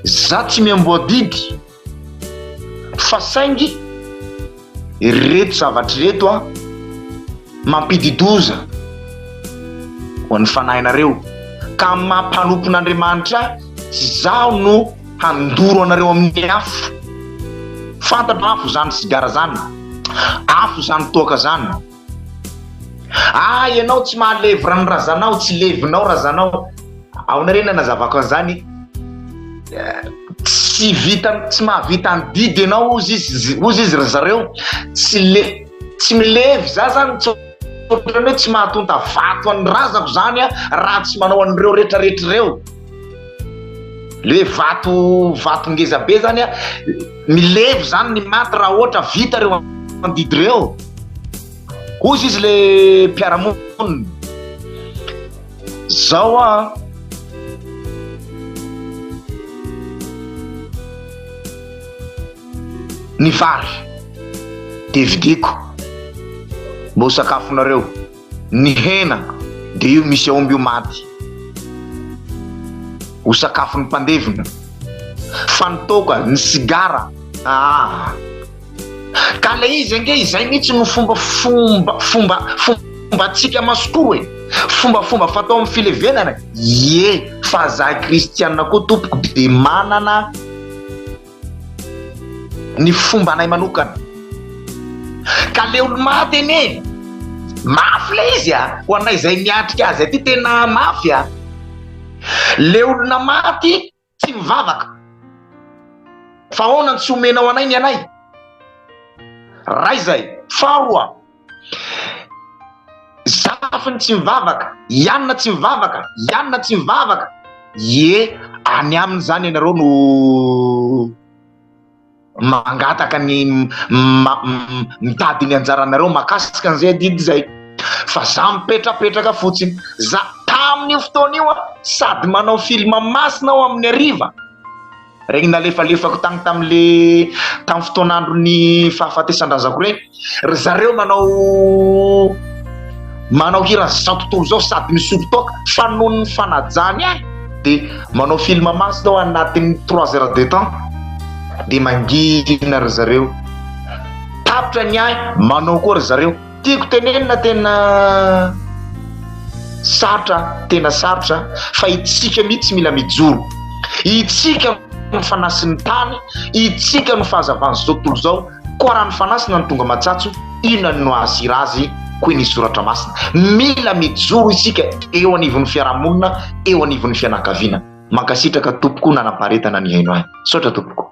za tsy miamboa biby fa saingy Ireto zavatra ireto an, mampidi-doza ho an'ny fanahinareo, ka amin'ny maha mpanompon'Andriamanitra ahy, tsy izaho no handoro anareo amin'ny afo. Fantatro afo izany sigara izany, afo izany toaka izany. Ah, ianao tsy mahalevy ny razanao, tsy levinao razanao. Ahoana re nanazavako an'izany? Tsy vita, tsy mahavita ny didy ianao hozy izy, hozy izy ry zareo. Tsy le, tsy milevy za zany, tsy ohatran'ny hoe tsy mahatonta vato an'ny razako zany aho raha tsy manao an'ireo retraretra ireo. Le vato, vato ngeza be zany a, milevy zany ny maty raha ohatra vita ireo andidy ireo. Hozy izy le mpiara-monina. Zao a. Ny vary de vidiko mba ho sakafonareo. Ny hena dia io misy aomby io maty ho sakafon'ny mpandevina fa ny toaka, ny sigara aa ka le izy ange izay mihitsy no fomba fomba fomba fombantsika masokoa e, fombafomba fatao amin'ny filevenana ie fa zahay kristianina koa tompoko dia manana ny fombanay manokana. Ka le olo-maty anie, mafy le izy a, ho anay izay miatrika azy aty tena mafy a. Le olona maty tsy mivavaka. Fa ahoana no tsy omenao anay ny anay? Ray zay. Faharoa, zafiny tsy mivavaka, ianona tsy mivavaka, ianona tsy mivavaka. Ie, any aminy zany ianareo no mangataka ny mitady ny anjaranareo makasika an'izay adidy izay. Fa za mipetrapetraka fotsiny. Za tamin'io fotoana io sady manao film masina aho amin'ny hariva. Regny nalefalefako tagny tamle tam fotoan'andron'ny fahafatesan-drazako regny, ry zareo manao manao hira zao tontolo zao sady misotro toaka fa noho ny fanajany ahy de manao film masina aho anatin'ny trois heures de temps de mangina ry zareo, tapitra ny ahy manao koa ry zareo. Tiako tenenina tena sarotra tena sarotra fa itsika mihitsy mila mijoro. Itsika no fanasin'ny tany, itsika no fahazavan'izao tontolo izao, koa raha ny fanasina no tonga matsatso, inona no hahasira azy hoy ny soratra masina. Mila mijoro isika eo anivon'ny fiarahamonina, eo anivon'ny fianakaviana. Mankasitraka tompoko nanam-paharetana nihaino ahy. Misaotra tompoko.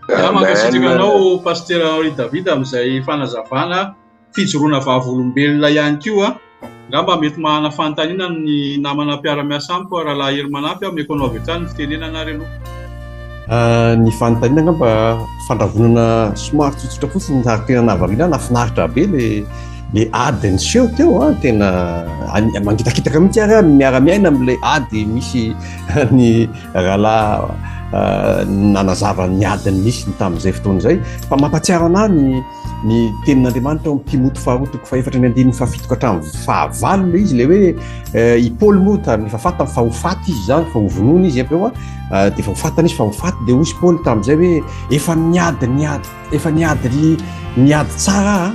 Za mankasitraka anao Pasitera Henri David amin'izay fanazavana fijoroana vavolombelona ihany koa. Angamba mety manana fanontaniana ny namana mpiara-miasa amiko Rahalahy Hery Manampy, ameko anao avy hatrany ny fitenenana ary aloha. Ah, ny fanontaniana angamba fandravonana somary tsotsotra fotsiny ary tena nahavariana ahy, nahafinaritra be le le ady niseho teo an, tena mangitakitaka mihitsy ary aho miara-miaina amin'ilay ady misy ny Rahalahy nanazava ny adiny nisy ny tamin'izay fotoana izay fa mampatsiaro anah ny ny tenin'Andriamanitra ao amin'ny Timoty faharoa toko fahefatra ny andininy fahafito ka hatramin'ny fahavalo ilay izy ilay hoe eh, i Paoly moa tamin'ny efa fantany fa ho faty izy izany fa ho vonoina izy avy eo a eh, dia efa ho fantany izy fa ho faty dia hoy Paoly tamin'izay hoe efa niady niady efa niady niady tsara aho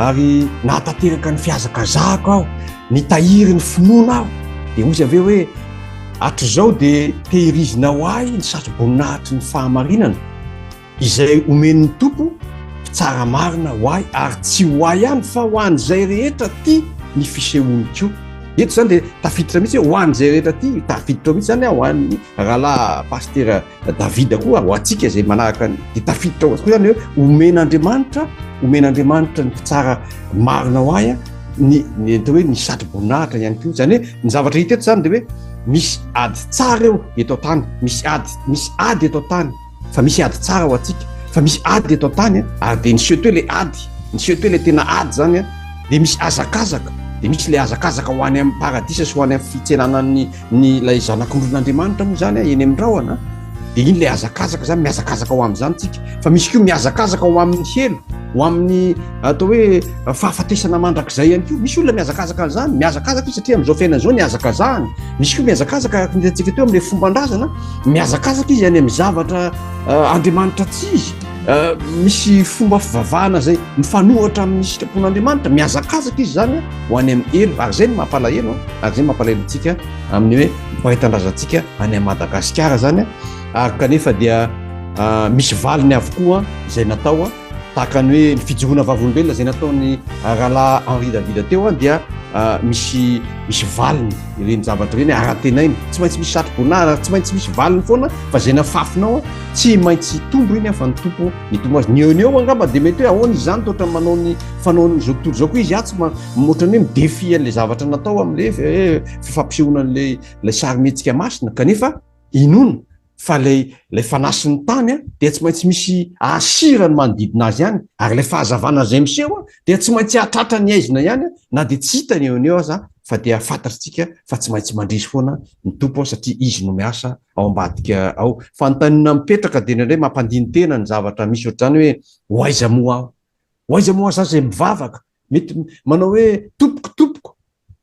ary nahatanteraka ny fihazakazahako aho Nitahiry ny finoana aho, dia hoy izy avy eo hoe, Hatrizao dia tehirizina ho ahy ny satroboninahitry ny fahamarinana, izay omen'ny Tompo, mpitsara marina ho ahy, ary tsy ho ahy ihany fa ho an'izay rehetra tia ny fisehoany koa. Eto izany dia tafiditra mihitsy hoe ho an'izay rehetra tia, tafiditra ao mihitsy izany ho an'ny rahalahy pasitera Davida koa, ho antsika izay manaraka ny, dia tafiditra ao koa izany hoe omen'Andriamanitra, omen'Andriamanitra ny mpitsara marina ho ahy, ny ny atao hoe ny satroboninahitra ihany koa izany hoe ny zavatra hita eto izany dia hoe misy ady tsara eo eto an-tany misy ady misy ady eto an-tany fa misy ady tsara ho antsika fa misy ady eto an-tany ary dia niseho teo ilay ady niseho teo ilay tena ady izany a dia misy hazakazaka dia misy ilay hazakazaka ho any amin'ny paradisa sy ho any amin'ny fitsenana ny ny ilay zanak'ondrin'Andriamanitra moa izany a eny amin'ny rahona. Dia iny ilay hazakazaka izany, mihazakazaka ho amin'izany tsika. Fa misy koa mihazakazaka ho amin'ny helo, ho amin'ny atao hoe fahafatesana mandrakizay ihany koa. Misy olona mihazakazaka an'izany, mihazakazaka izy satria amin'izao fiainana izao ny hazakazahany. Misy koa mihazakazaka araka ny hitantsika teo amin'ilay fomban-drazana, mihazakazaka izy any amin'ny zavatra eh, Andriamanitra tsy izy. Eh, misy fomba fivavahana izay mifanohitra amin'ny sitrapon'Andriamanitra, mihazakazaka izy izany ho any amin'ny helo. Ary izay no mampalahelo, ary izay mampalahelo antsika amin'ny hoe mpiray tanindrazantsika any Madagasikara zany ary kanefa dia ah, misy valiny avokoa izay natao tahaka ny hoe ny fijoroana vavolombelona izay nataon'ny rahalahy Henri David teo dia ah, misy misy valiny ireny zavatra ireny ary antenaina tsy maintsy misy satroboninahitra tsy maintsy misy valiny foana fa izay nafafinao tsy maintsy hitombo iny fa ny tompo nitombo azy ny eo ny eo angamba dia mety hoe ahoana izany toa manao ny fanaon'izao tontolo izao koa izy atsy ohatran'ny hoe mi-défi an'ilay zavatra natao amin'ilay hoe fifampisehoana an'ilay ilay sarimihetsika masina kanefa inoana fa ilay ilay fanasin'ny tany a dia tsy maintsy misy asira ny manodidina azy ihany ary ilay fahazavana izay miseho a dia tsy maintsy hahatratra ny aizina ihany a na dia tsy hitany eo eo aza fa dia fantatritsika fa tsy maintsy mandresy foana ny Tompo satria izy no miasa ao ambadika ao. Fanontaniana mipetraka dia indraindray mampandini-tena ny zavatra misy ohatr'izany hoe ho aiza moa aho? Ho aiza moa aho za izay mivavaka Mety manao hoe tompoko tompoko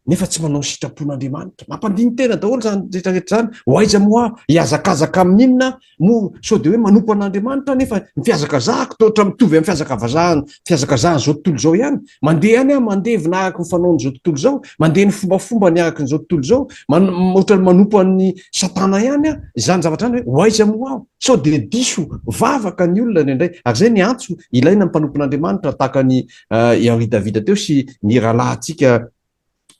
nefa tsy manao ny sitrapon'Andriamanitra. Mampandini-tena daholo izany rehetra rehetra izany. Ho aiza moa aho? Hihazakazaka amin'inona aho? Moa sao dia hoe manompo an'Andriamanitra aho nefa ny fihazakazahako toa ohatran'ny mitovy amin'ny fihazakavazahan'ny fihazakazahan'izao tontolo izao ihany. Mandeha ihany aho mandevina araka ny fanaon'izao tontolo izao, mandeha ny fombafombany araka an'izao tontolo izao, man- ohatran'ny manompo an'i Satana ihany aho. Izany zavatra izany hoe ho aiza moa aho? Sao dia diso vavaka ny olona indraindray. Ary izay ny antso ilaina ny mpanompon'Andriamanitra tahaka ny i Henri David teo sy ny rahalahintsika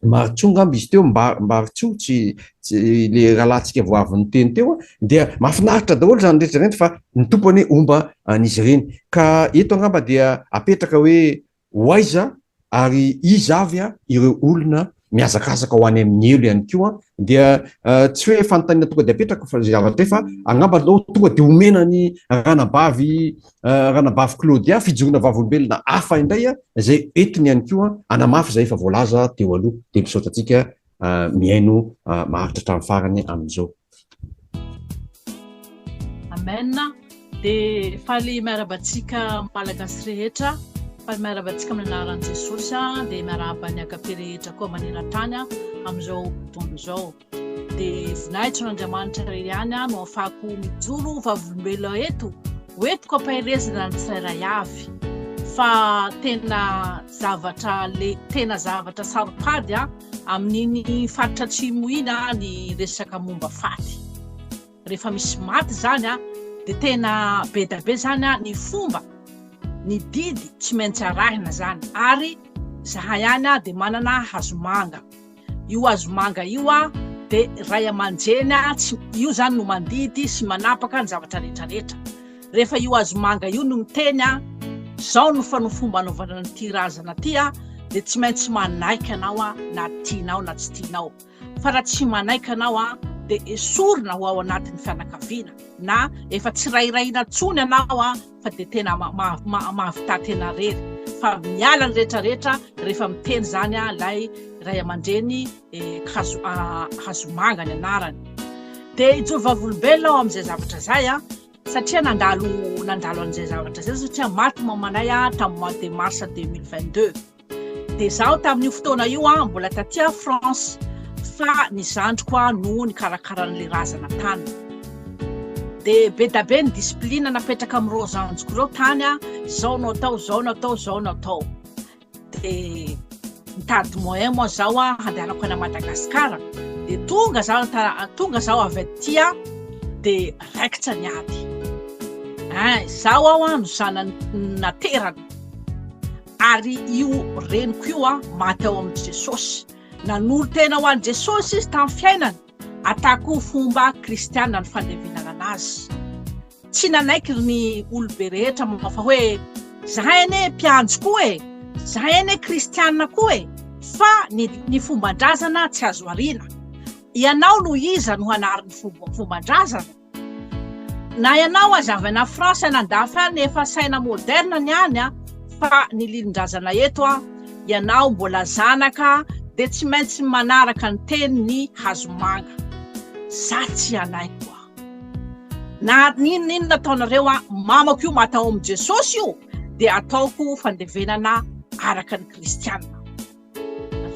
Maritsoa angamba izy teo, Mbaritsoa, tsy tsy le rahalahintsika vao avy niteny teo dia mahafinaritra daholo izany rehetra ireny fa ny Tompo anie homba an'izy ireny. Ka eto angamba dia apetraka hoe ho aiza ary iza avy ireo olona mihazakazaka ho any amin'ny helo ihany koa dia tsy hoe fanontaniana tonga dia apetraka fa izay zavatra izay fa angamba aleo tonga dia omena ny ranabavy ranabavy Claudia fijoroana vavolombelona hafa indray izay entiny ihany koa hanamafy izay efa voalaza teo aloha dia misaotra antsika mihaino maharitra hatramin'ny farany amin'izao. Amen. Dia faly miarahaba antsika Malagasy rehetra, faly miarahaba antsika amin'ny anaran'i Jesosy, dia miarahaba ny agape rehetra koa maneran-tany amin'izao fotoana izao. Dia voninahitro an'Andriamanitra irery ihany no afahako mijoro ho vavolombelona eto, ho entiko ampaherezana ny tsirairay avy fa tena zavatra le tena zavatra saro-pady amin'iny faritra atsimo iny ny resaka momba faty. Rehefa misy maty izany a, dia tena be da be izany a ny fomba, ny didy tsy maintsy arahina izany ary zahay any a dia manana hazomanga. Io hazomanga io a dia ray aman-dreny a tsy, io izany no mandidy sy manapaka ny zavatra rehetra rehetra. Rehefa io hazomanga io no miteny a, zao no fa no fomba anaovana an'ity razana ity a, dia tsy maintsy manaiky anao a na tianao na tsy tianao. Fa raha tsy manaiky anao an, dia esorina ho ao anatin'ny fianakaviana, na efa tsy rairaina intsony anao an, fa dia tena mahavità tena rery, fa miala ny rehetra rehetra rehefa miteny izany an, ilay ray aman-dreny hazo hazomanga ny anarany. Dia hijoro vavolombelona aho amin'izay zavatra izay an, satria nandalo nandalo an'izay zavatra izay satria maty mamanay an tamin'ny mois de mars 2022. Dia izaho tamin'io fotoana io an, mbola taty a France, fa ny zandriko an no nikarakara an'ilay razana tany. Dia be da be ny discipline napetraka amin'ireo zandriko ireo tany an, izao no atao, izao no atao, izao no atao. Dia nitady moyen moa zaho an handehanako any Madagascar. Dia tonga zaho tonga zaho avy aty an, dia raikitra ny ady. Ein, izaho aho an no zanany naterany. Ary io reniko io an, maty ao amin'i Jesosy. Nanolo-tena ho an'i Jesosy izy tamin'ny fiainany, atako ho fomba kristiana ny fandevenana anazy. Tsy nanaiky ny olobe rehetra moa fa hoe, zahay anie mpianjo koa e, zahay anie kristiana koa e, fa ny ny fomban-drazana tsy azo ariana. Ianao no iza no hanary ny fomban-drazana? Na ianao aza avy any France any andafy any efa saina moderne ny any a, fa ny lilin-drazana eto a, ianao mbola zanaka dia tsy maintsy manaraka ny tenin'ny hazomanga. Za tsy hanaiky hoa. Na n'inona inona ataonareo an, mamako io maty ao amin'i Jesosy io dia ataoko fandevenana araka ny kristiana.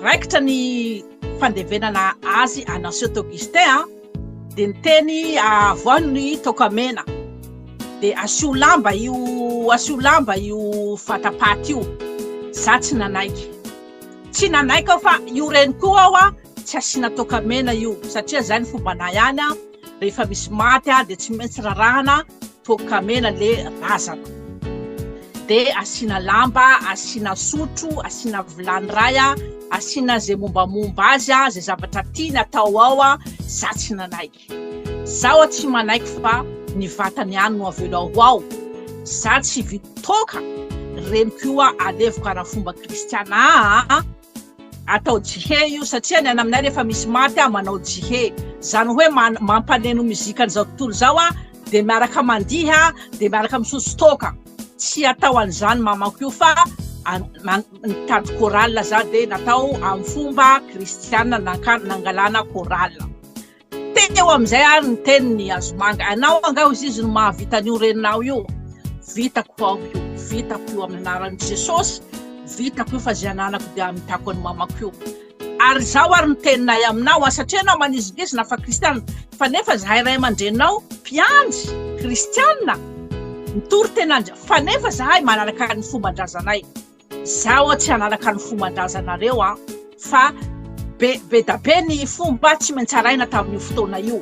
Raikitra ny fandevenana azy any Saint Augustin an, dia niteny avoaho ny toaka mena dia asio lamba io asio lamba io vatapaty io. Za tsy nanaiky. Tsy nanaiky aho fa io reniko aho an, tsy asiana toaka mena io satria zay ny fombanay any an. Rehefa misy maty dia tsy maintsy rarahana toaka mena le razana. Dia asiana lamba, asiana sotro, asiana vilany iray, asiana izay mombamomba azy, izay zavatra tiany atao ao, za tsy nanaiky. Zaho tsy manaiky fa ny vatany ihany no avelao ho ao. Za tsy hividy toaka, reniko io aleviko ara-fomba kristiana aa. Atao jihe io satria ny any aminay rehefa misy maty ah manao jihe, zany hoe mampaneno mozika an'izao tontolo izao ah dia miaraka mandihy ah dia miaraka misotro toaka, tsy atao an'izany mamako io fa nitady chorale za dia natao amin'ny fomba kristiana nangalana chorale. Teo amin'izay ary ny teniny Hazomanga, anao angaha hozy izy no mahavita an'io reninao io? Vitako aho io, vitako io amin'ny anaran'i Jesosy, vitako io fa izay ananako dia hamitako an'i mamako io. Ary izao ary ny teninay aminao, a satria ianao manizingizina fa kristiana, fa nefa izahay ray aman-dreninao mpiandry kristiana, mitory tena fa nefa izahay manaraka ny fomban-drazanay. Zaho tsy hanaraka ny fomban-drazanareo an, fa be be da be ny fomba tsy maintsy arahina tamin'io fotoana io.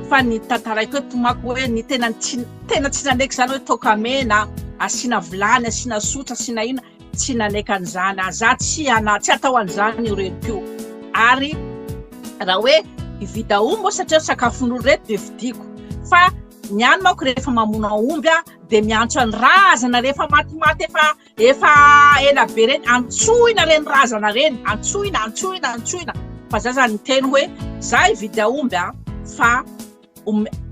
Fa ny tantaraiko eto manko hoe ny tena tsy tena tsy nanaiky izany hoe toaka mena, asiana vilany, asiana sotro, asiana inona, tsy nanaiky an'izany aho. Za tsy ana tsy atao an'izany io reniko io. Ary raha hoe hividy aomby moa satria sakafon'olo reto dia vidiako. Fa ny any manko rehefa mamono aomby aho dia miantso ny razana rehefa matimaty efa efa ela be reny, antsoina reny razana reny, antsoina, antsoina, antsoina. Fa za zany niteny hoe za hividy aomby a, fa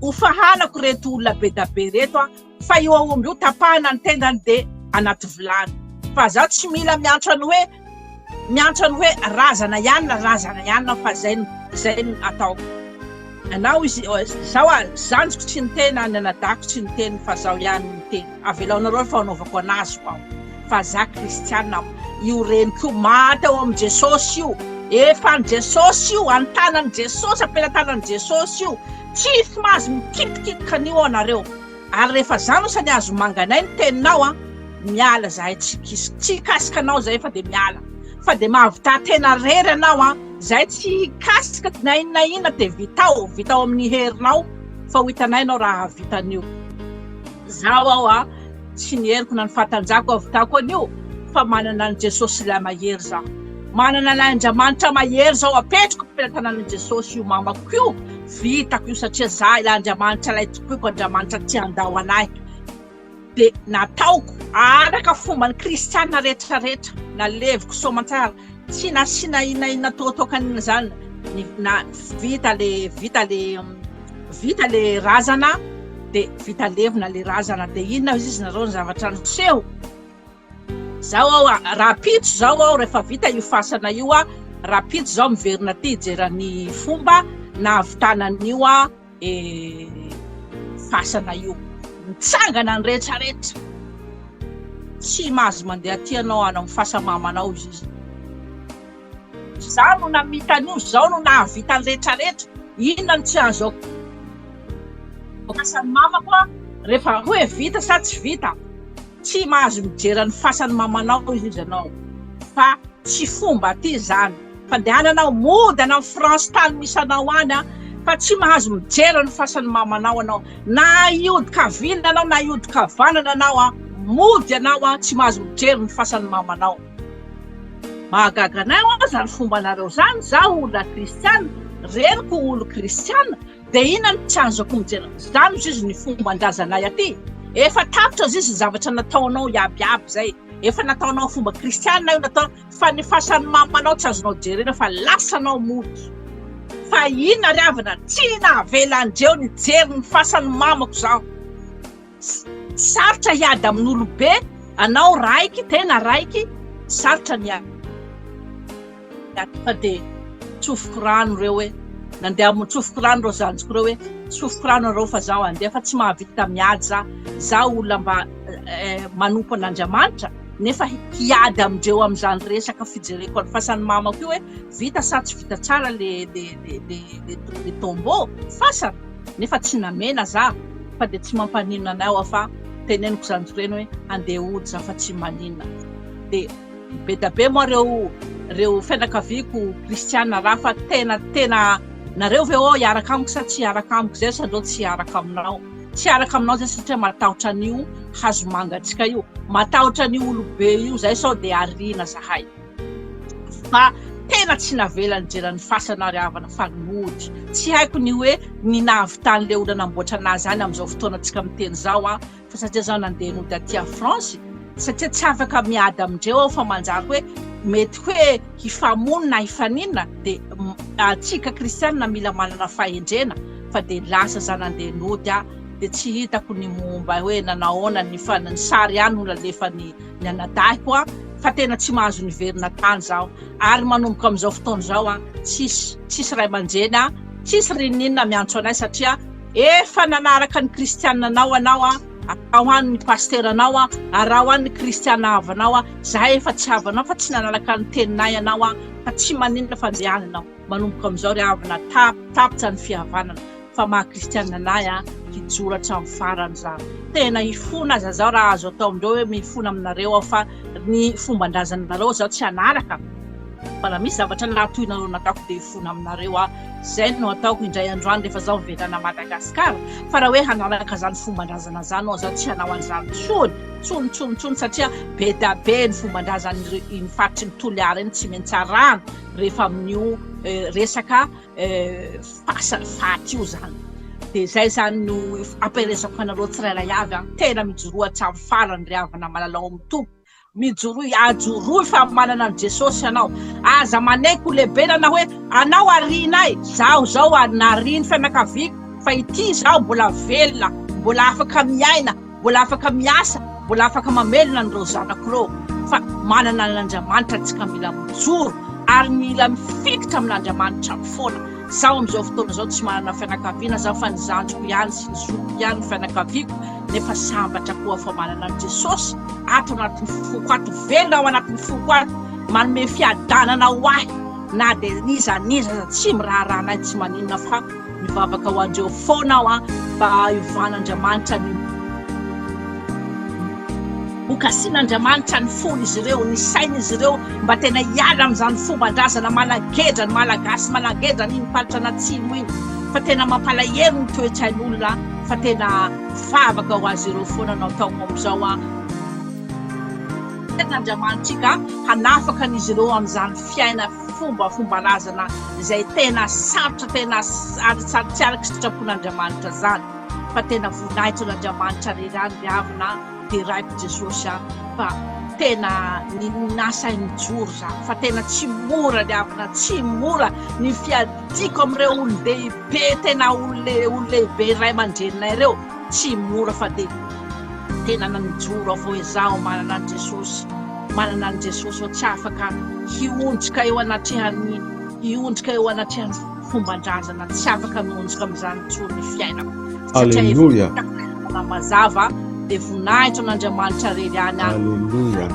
hofahanako reto olona be da be reto a, fa io aomby io tapahana ny tendany dia anaty vilany. Fa za tsy mila miantso any hoe miantso any hoe razana ihany na razana ihany na fa zay zay no ataoko. Anao izy zao a, zandriko tsy niteny na ny anadahiko tsy niteny fa zaho ihany no niteny. Avelao nareo fa anaovako anazy ho aho. Fa za kristiana aho. Io reniko io maty ao amin'i Jesosy io. Efa an'i Jesosy io, an-tanan'i Jesosy, am-pelatanan'i Jesosy io. Tsisy mahazo mikitikitika an'io ao nareo. Ary rehefa zany osa ny hazomanganay ny teninao an, miala zahay tsy tsy hikasika anao zahay fa dia miala. Fa dia mahavità tena rery anao an, zahay tsy hikasika na inona na inona dia vitao, vitao amin'ny herinao fa ho hitanay anao raha hahavita an'io. Zaho aho an, tsy ny heriko na ny fahatanjahako hahavitako an'io fa manana an'i Jesosy ilay mahery zaho. Manana ilay Andriamanitra mahery zaho apetrako am-pelatanan'i Jesosy io mamako io. Vitako io satria za ilay Andriamanitra ilay tompoiko Andriamanitra tsy handao anahy dia nataoko araka fomban'ny kristiana rehetra rehetra naleviko soamantsara tsy nasiana inona inona toatokanina zany ny na vita le vita le vita le razana dia vita levona le razana dia inona izy nareo ny zavatra niseho Zao aho a, rahampitso zao aho rehefa vita io fasana io a, rahampitso zao miverina aty hijery ny fomba nahavitana an'io a e, fasana io. Mitsangana ny rehetra rehetra. Tsy mahazo mandeha aty ianao any amin'ny fasa-mamanao izy izy. Izaho no namita an'io, izaho no nahavita ny rehetra rehetra, inona no tsy ahazoako fasan'ny mamako aho rehefa hoe vita sa tsy vita? Tsy mahazo mijery ny fasan'ny mamanao izy izy ianao fa tsy fomba aty izany, fandehanana mody any amin'ny France tany misy anao any an, fa tsy mahazo mijery ny fasan'ny mamanao ianao, na hiodin-kaviana ianao na hiodin-kavanana ianao an, mody ianao an, tsy mahazo mijery ny fasan'ny mamanao. Mahagaga anay hoa zany fombanareo zany, zaho olona kristiana, reniko olo kristiana, de inona no tsy azoko mijery, zany ozy izy ny fombandrazanay aty, efa tapitra ozy izy ny zavatra nataonao iaby iaby zay, efa nataonao fomba kristiana io natao, fa ny fasan'ny mamanao tsy azonao jerena fa lasanao mody, fa inona ry havana, tsy navelandreo nijery ny fasan'ny mamako zaho. Sarotra hiady amin'olobe anao raiky tena raiky sarotra ny hiady fa dia tsofiko rano ireo hoe nandeha tsofiko rano ireo zandriko ireo hoe. Tsofiko rano nareo fa zaho andeha fa tsy mahavita miady za. Za olona mba manompo an'Andriamanitra nefa hiady amindreo amin'izany resaka fijereko ny fasan'ny mamako io hoe vita sa tsy vita tsara le le le le le tombeau fasana nefa tsy namena za fa dia tsy mampaninona anay aho fa teneniko zany reny hoe andeha hody za fa tsy maninona dia be da be moa reo reo fianakaviako kristiana raha fa tena tena nareo ve ô hiaraka amiko sa tsy hiaraka amiko zay sa ndreo tsy hiaraka aminao tsy hiaraka aminao zay satria matahotra an'io hazomangatsika io matahotra an'io olobe io zay sao dia ariana zahay fa tena tsy navela nijery ny fasana ry havana fa nody. Tsy haiko ny hoe ny nahavitan'ilay olona namboatra anazy any amin'izao fotoana antsika miteny izao an, fa satria zaho nandeha nody aty à France, satria tsy afaka miady amindreo aho fa manjary hoe mety hoe hifamono na hifaninona dia antsika kristianina mila manana fahendrena fa dia lasa za nandeha nody aho dia tsy hitako ny momba hoe nanahoana ny fa ny sary ihany no nalefan'ny ny anadahiko an, fa tena tsy mahazo niverina tany zaho ary manomboka amin'izao fotoana izao an, tsisy tsisy ray aman-dreny an, tsisy rininina miantso anay satria efa nanaraka ny kristianina anao anao an, araho any ny pasiteranao an, araho any ny kristiana havanao an, zahay efa tsy havanao fa tsy nanaraka ny teninay anao an, fa tsy maninona fa andeha any anao, manomboka amin'izao ry havana tapitra ny fihavanana. fa maha kristianina anahy a hijoro hatramin'ny farany za tena hifona aza zaho raha azo atao amindreo hoe mifona aminareo aho fa ny fomban-drazanareo zaho tsy hanaraka fa raha misy zavatra nahatohinareo nataoko dia hifona aminareo aho zay no ataoko indray androany rehefa zaho miverina Madagascar fa raha hoe hanaraka zany fomban-drazana zany aho zaho tsy hanao an'izany tsony tsony tsony tsony satria be da be ny fomban-drazan'ny iny faritry ny Toliara iny tsy maintsy arahana rehefa amin'io eh, resaka fasany faty io zany dia zay zany no ampielezako anareo tsirairay avy an tena mijoroa hatramin'ny farany ry havana malalao amin'ny Tompo mijoroa ajoroy fa manana an'i Jesosy ianao aza manaiky ho lehibe na hoe anao arinay zaho zao nariny fianakaviako fa ity zaho mbola velona mbola afaka miaina mbola afaka miasa, mbola afaka mamelona an'ireo zanako ireo fa manana an'Andriamanitra tsika mila mijoro ary mila mifikitra amin'Andriamanitra foana. Zaho amin'izao fotoana izao tsy manana fianakaviana zaho fa ny zandriko ihany sy ny zokiko ihany ny fianakaviako nefa sambatra koa fa manana an'i Jesosy ato anatin'ny foko ato, velona ao anatin'ny foko ato, manome fiadanana ho ahy na dia n'iza n'iza aza tsy miraharaha anay tsy maninona fa Mivavaka ho andreo foana aho an, mba hiovan'Andriamanitra ny ho kasian'Andriamanitra ny fon'izy ireo, ny sain'izy ireo mba tena hiala amin'izany fomban-drazana managedra ny Malagasy, managedra an'iny faritra an'Atsimo iny fa tena mampalahelo ny toe-tsain'olona fa tena vavaka ho azy ireo foana no ataoko amin'izao an. Andriamanitsika hanafaka an'izy ireo amin'izany fiaina fombafomban-drazana izay tena sarotra tena ary tsy araka sitrapon'Andriamanitra izany fa tena voninahitry an'Andriamanitra irery ihany ry havana deraiko Jesosy a fa tena ny nasahy nijoro za fa tena tsy mora ry havana tsy mora ny fiadiako amin'ireo olon-dehibe tena olon-lehibe ray aman-dreninay ireo tsy mora fa dia tena nijoro aho fa hoe zaho manana an'i Jesosy, manana an'i Jesosy aho, tsy afaka hiondrika eo anatrehan'ny hiondrika eo anatrehan'ny fomban-drazana, tsy afaka miondrika amin'izany intsony ny fiainako. Satria efa Alléluia. hitako ilay lalana mazava, dia voninahitra an'Andriamanitra irery ihany aho. Alléluia.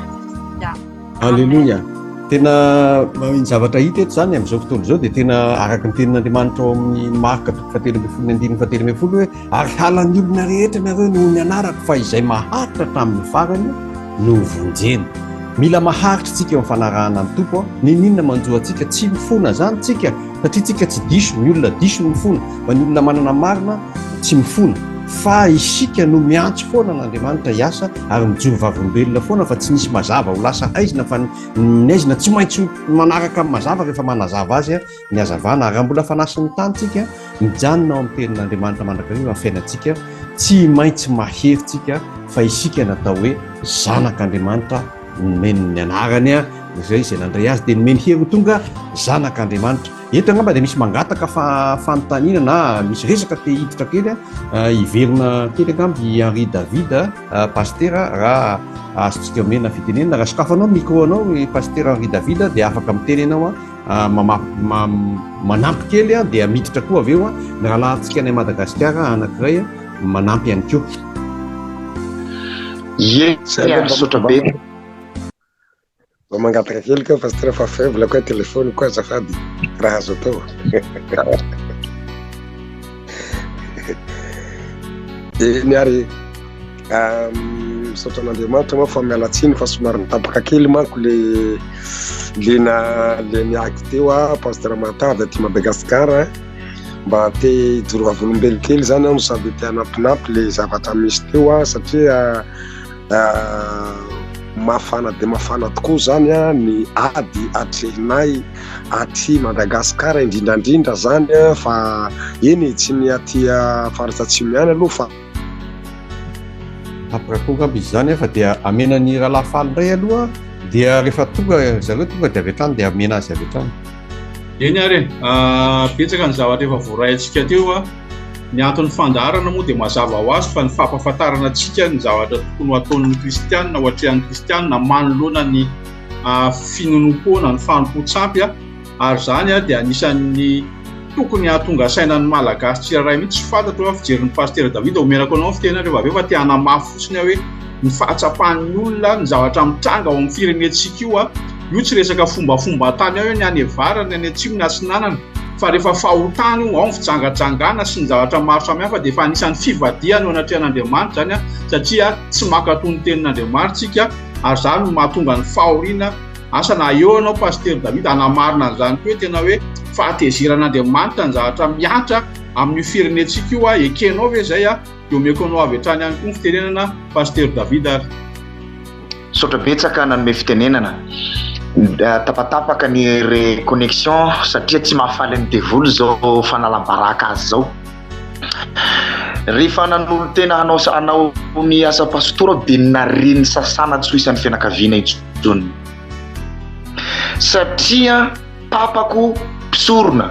Ya. Alléluia. Tena ny zavatra hita eto izany amin'izao fotoana izao dia tena araka ny tenin'Andriamanitra ao amin'ny Marka toko fahatelo ambin'ny folo ny andininy fahatelo ambin'ny folo hoe ary halan'ny olona rehetra nareo noho ny anarako fa izay maharitra hatramin'ny farany no vonjena. Mila maharitra tsika eo amin'ny fanarahana ny Tompo. N'inon'inona manjo antsika tsy mifona izany tsika satria tsika tsy diso, ny olona diso no mifona fa ny olona manana marina tsy mifona fa isika no miantso foana an'Andriamanitra hiasa ary mijoro vavolombelona foana fa tsy misy mazava ho lasa haizina fa ny haizina tsy maintsy manaraka amin'ny mazava rehefa manazava azy ny hazavana ary raha mbola fanasin'ny tany tsika mijanona ao amin'ny tenin'Andriamanitra mandrakariva ny fiainantsika tsy maintsy mahery tsika fa isika natao hoe zanak'Andriamanitra nomeny ny anarany izay izay nandray azy dia nomeny hery ho tonga zanak'Andriamanitra Eto angamba dia misy mangataka fa fanontaniana na misy resaka te hiditra kely hiverina kely angamba i Henri David pastera raha azontsika omena fitenenana. Raha sokafanao ny micro anao i pastera Henri David dia afaka miteny ianao. manampy kely dia miditra koa avy eo ny rahalahintsika any Madagasikara anankiray manampy ihany koa. Ie, misaotra be. Mba mangataka kely koa pasteur fa faible koa téléphone koa azafady raha azo atao. Eny ary misaotra an'Andriamanitra moa fa miala tsiny fa somary nitapaka kely manko le le na le niaky teo a pasteur Martin avy aty Madagascar mba te hijoro vavolombelo kely zany aho no sady te hanampinampy le zavatra misy teo a satria Mafana dia mafana tokoa izany ny ady atrehinay aty Madagasikara indrindra indrindra izany fa eny e, tsy ny aty faritra atsimo ihany aloha fa. Tapaka koa angamba izy izany fa dia amena ny rahalahy faly indray aloha dia rehefa tonga zareo tonga dia avy hatrany dia amena azy avy hatrany. Eny ary e, betsaka ny zavatra efa voaraintsika teo a. Ny anton'ny fandaharana moa dia mazava ho azy fa ny fampahafantarana antsika ny zavatra tokony ho ataon'ny kristianina, ho atrehan'ny kristianina manoloana ny finoanoam-poana, ny fanompoan-tsampy ary izany dia anisan'ny tokony hahatonga saina ny Malagasy tsirairay mihitsy. Tsy fantatro fa fijerin'ny Pasitera David, omenako anao ny fitenenana rehefa avy eo fa te hanamafy fotsiny aho hoe ny fahatsapan'ny olona ny zavatra mitranga ao amin'ny firenentsika io, io tsy resaka fombafomban-tany ao io, ny any avaratra, ny any atsimo, ny atsinanana. Fa rehefa fahotana io, ao ny fijangajangana sy ny zavatra maro samihafa dia efa anisan'ny fivadihana eo anatrehan'Andriamanitra izany satria tsy mankatò ny tenin'Andriamanitra isika ary izany no mahatonga ny fahoriana. Asa na eo ianao Pasitera David hanamarina an'izany koa hoe tena hoe fahatezeran'Andriamanitra ny zavatra mihatra amin'io firenentsika io, ekenao ve izay? Dia omeko anao avy hatrany ihany koa ny fitenenana Pasitera David ary. Misaotra betsaka nanome fitenenana. Tapatapaka ny reconnexion satria tsy mahafaly ny devoly izao fanalam-baraka azy izao. Rehefa nanolo-tena hanao hanao ny asa pastora aho dia narian'ny sasana tsy ho isan'ny fianakaviana intsony. Satria papako mpisorona,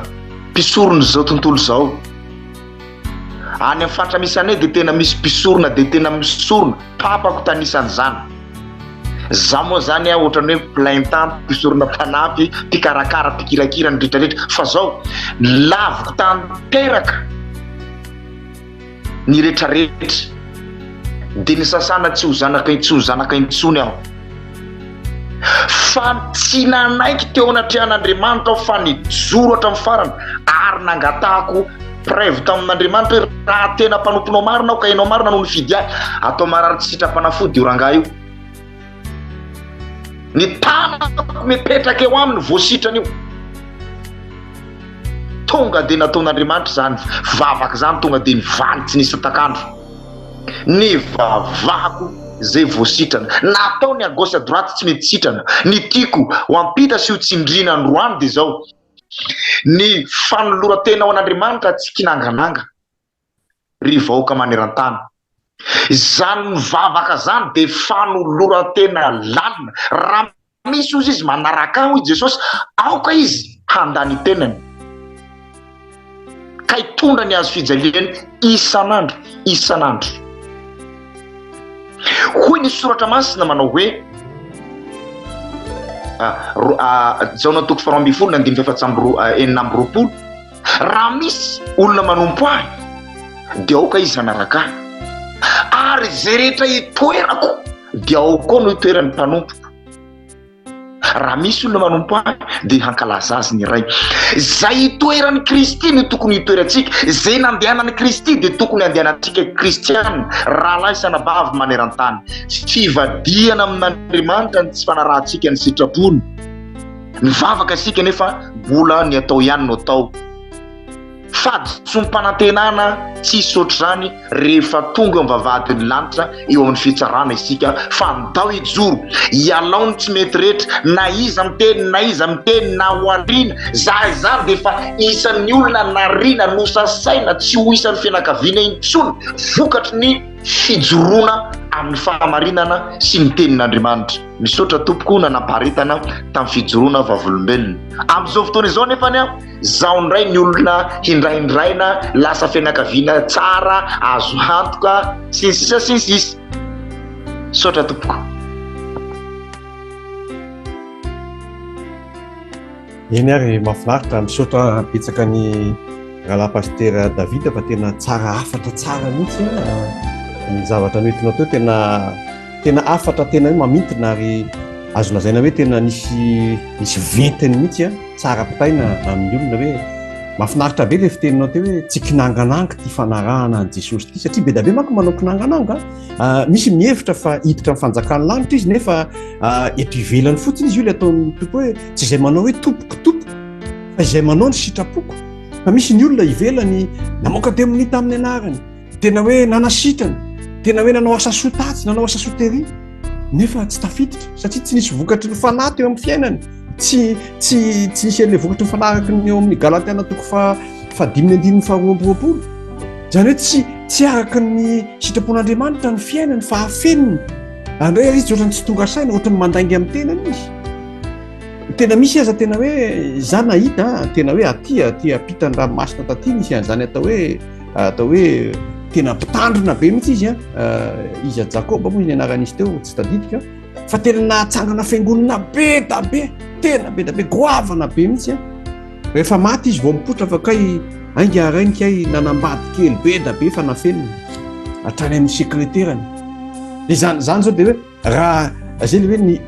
mpisoron'izao tontolo izao. Any amin'ny faritra misy anay dia tena misy mpisorona dia tena misorona, papako tanisan'izany. Za moa zany a ohatran'ny hoe plein temps, mpisorona mpanampy, mpikarakara, mpikirakira ny rehetra rehetra fa zao laviko tanteraka ny rehetra rehetra dia nisasana tsy ho zanaka tsy ho zanaka intsony aho. Fa tsy nanaiky teo anatrehan'Andriamanitra aho fa nijoro hatramin'ny farany ary nangatahako preuve tamin'Andriamanitra hoe raha tena mpanomponao marina aho ka ianao marina no nifidy ahy, atao marary tsy sitram-panafody io rangahy io. Ny tanako mipetraka eo aminy voasitrana io. Tonga dia nataon'Andriamanitra izany vavaka izany, tonga dia nivaly tsy nisy takandro. Nivavahako izay vao sitrana. Natao ny à gauche à droite tsy mety sitrana. Ny tiako ho ampita sy ho tsindriana androany dia izao, ny fanoloran-tena ho an'Andriamanitra tsy kinangananga ry vahoaka maneran-tany. Izany mivavaka izany dia fanoloran-tena lalina. Raha Misy ozy izy manaraka ahy hoy Jesosy, aoka izy handà ny tenany ka hitondra ny hazo fijaliany isan'andro isan'andro. Hoy ny soratra masina manao hoe Jaona toko faharoa ambin'ny folo ny andininy fahefatsy amby roa enina amby roapolo Raha misy olona manompo ahy dia aoka izy hanaraka ahy, ary izay rehetra itoerako dia ao koa no itoeran'ny mpanompoko. Raha misy olona manompo ahy dia hankalaza azy ny Ray. Izay itoeran'i Kristy no tokony hitoerantsika, izay nandehanan'i Kristy dia tokony handehanantsika kristiana, rahalahy sy anabavy maneran-tany. Fivadihana amin'Andriamanitra ny tsy fanarahantsika ny sitrapony. Mivavaka isika nefa mbola ny atao ihany no atao. Fahadisoam-panantenana tsisy ohatr'izany rehefa tonga eo am-bavahadin'ny lanitra eo amin'ny fitsarana isika fa ndao hijoro, ialao ny tsy mety rehetra, na iza miteny na iza miteny na ho ariana, za izany dia efa isan'ny olona nariana, nosasaina tsy ho isan'ny fianakaviana intsony vokatry ny fijoroana amin'ny fahamarinana sy ny tenin'Andriamanitra. Misaotra tompoko nanampaharetana tamin'ny fijoroana vavolombelona. Amin'izao fotoana izao nefany an, zaho indray ny olona hindrahindraina, lasa fianakaviana tsara, azo antoka, sy ny sisa sy ny sisa. Misaotra tompoko. Eny ary mahafinaritra, misaotra betsaka ny rahalahy Pasitera David fa tena tsara hafatra tsara mihitsy ny zavatra noentinao teo tena tena hafatra tena hoe mamintina ary azo lazaina hoe tena nisy nisy ventiny mihitsy tsara ampitaina amin'ny olona hoe mahafinaritra be le fiteninao teo hoe tsy kinangananga ity fanarahana an'i Jesosy ity satria be da be manko manao kinangananga ah, misy mihevitra fa hiditra amin'ny fanjakan'ny lanitra izy nefa ah, eto ivelany fotsiny izy io le ataon'ny tompo hoe tsy izay manao hoe tompoko tompoko fa izay manao ny sitrapoko fa misy ny olona ivelany namoaka demonia tamin'ny anarany Tena hoe nanasitrana, tena hoe nanao asa soa tatsy, nanao asa soa tery, nefa tsy tafiditra satria tsy nisy vokatry ny fanahy teo amin'ny fiainany. Tsy tsy tsy nisy an'ilay vokatry ny fanahy araka ny eo amin'ny Galatiana toko fa fahadimy andininy faharoa amby roapolo. Izany hoe tsy tsy araka ny sitrapon'Andriamanitra ny fiainany fa afeniny. Andray ary izy ohatran'ny tsy tonga saina, ohatran'ny mandainga amin'ny tenany izy. Tena misy aza tena hoe za nahita tena hoe aty aty ampitan'ny ranomasina taty nisy an'izany atao hoe atao hoe tena mpitandrina be mihitsy izy a eh, izy a Jakoba moa ny anaran'izy teo tsy tadidiko fa tena nahatsangana fiangonana be da be tena be da be goavana be mihitsy a rehefa maty izy vao mipoitra fa kay ainga rainy kay nanambady kely be da be fa nafenina hatrany amin'ny sekreterany de zany zany zao de hoe Raha zay le hoe ny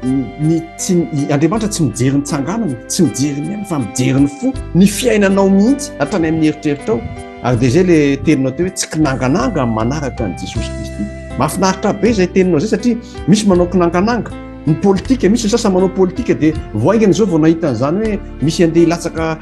ny tsy Andriamanitra tsy mijery ny tsanganana, tsy mijery ny aina fa mijery ny fo, ny fiainanao mihitsy hatrany amin'ny eritreritrao. Ary dia zay le teninao teo hoe tsy kinangananga ny manaraka an'i Jesosy Kristy. Mahafinaritra be izay teninao izay satria misy manao kinangananga. Ny politika, misy ny sasany manao politika dia vao haingana izao vao nahita an'izany hoe misy andeha hilatsaka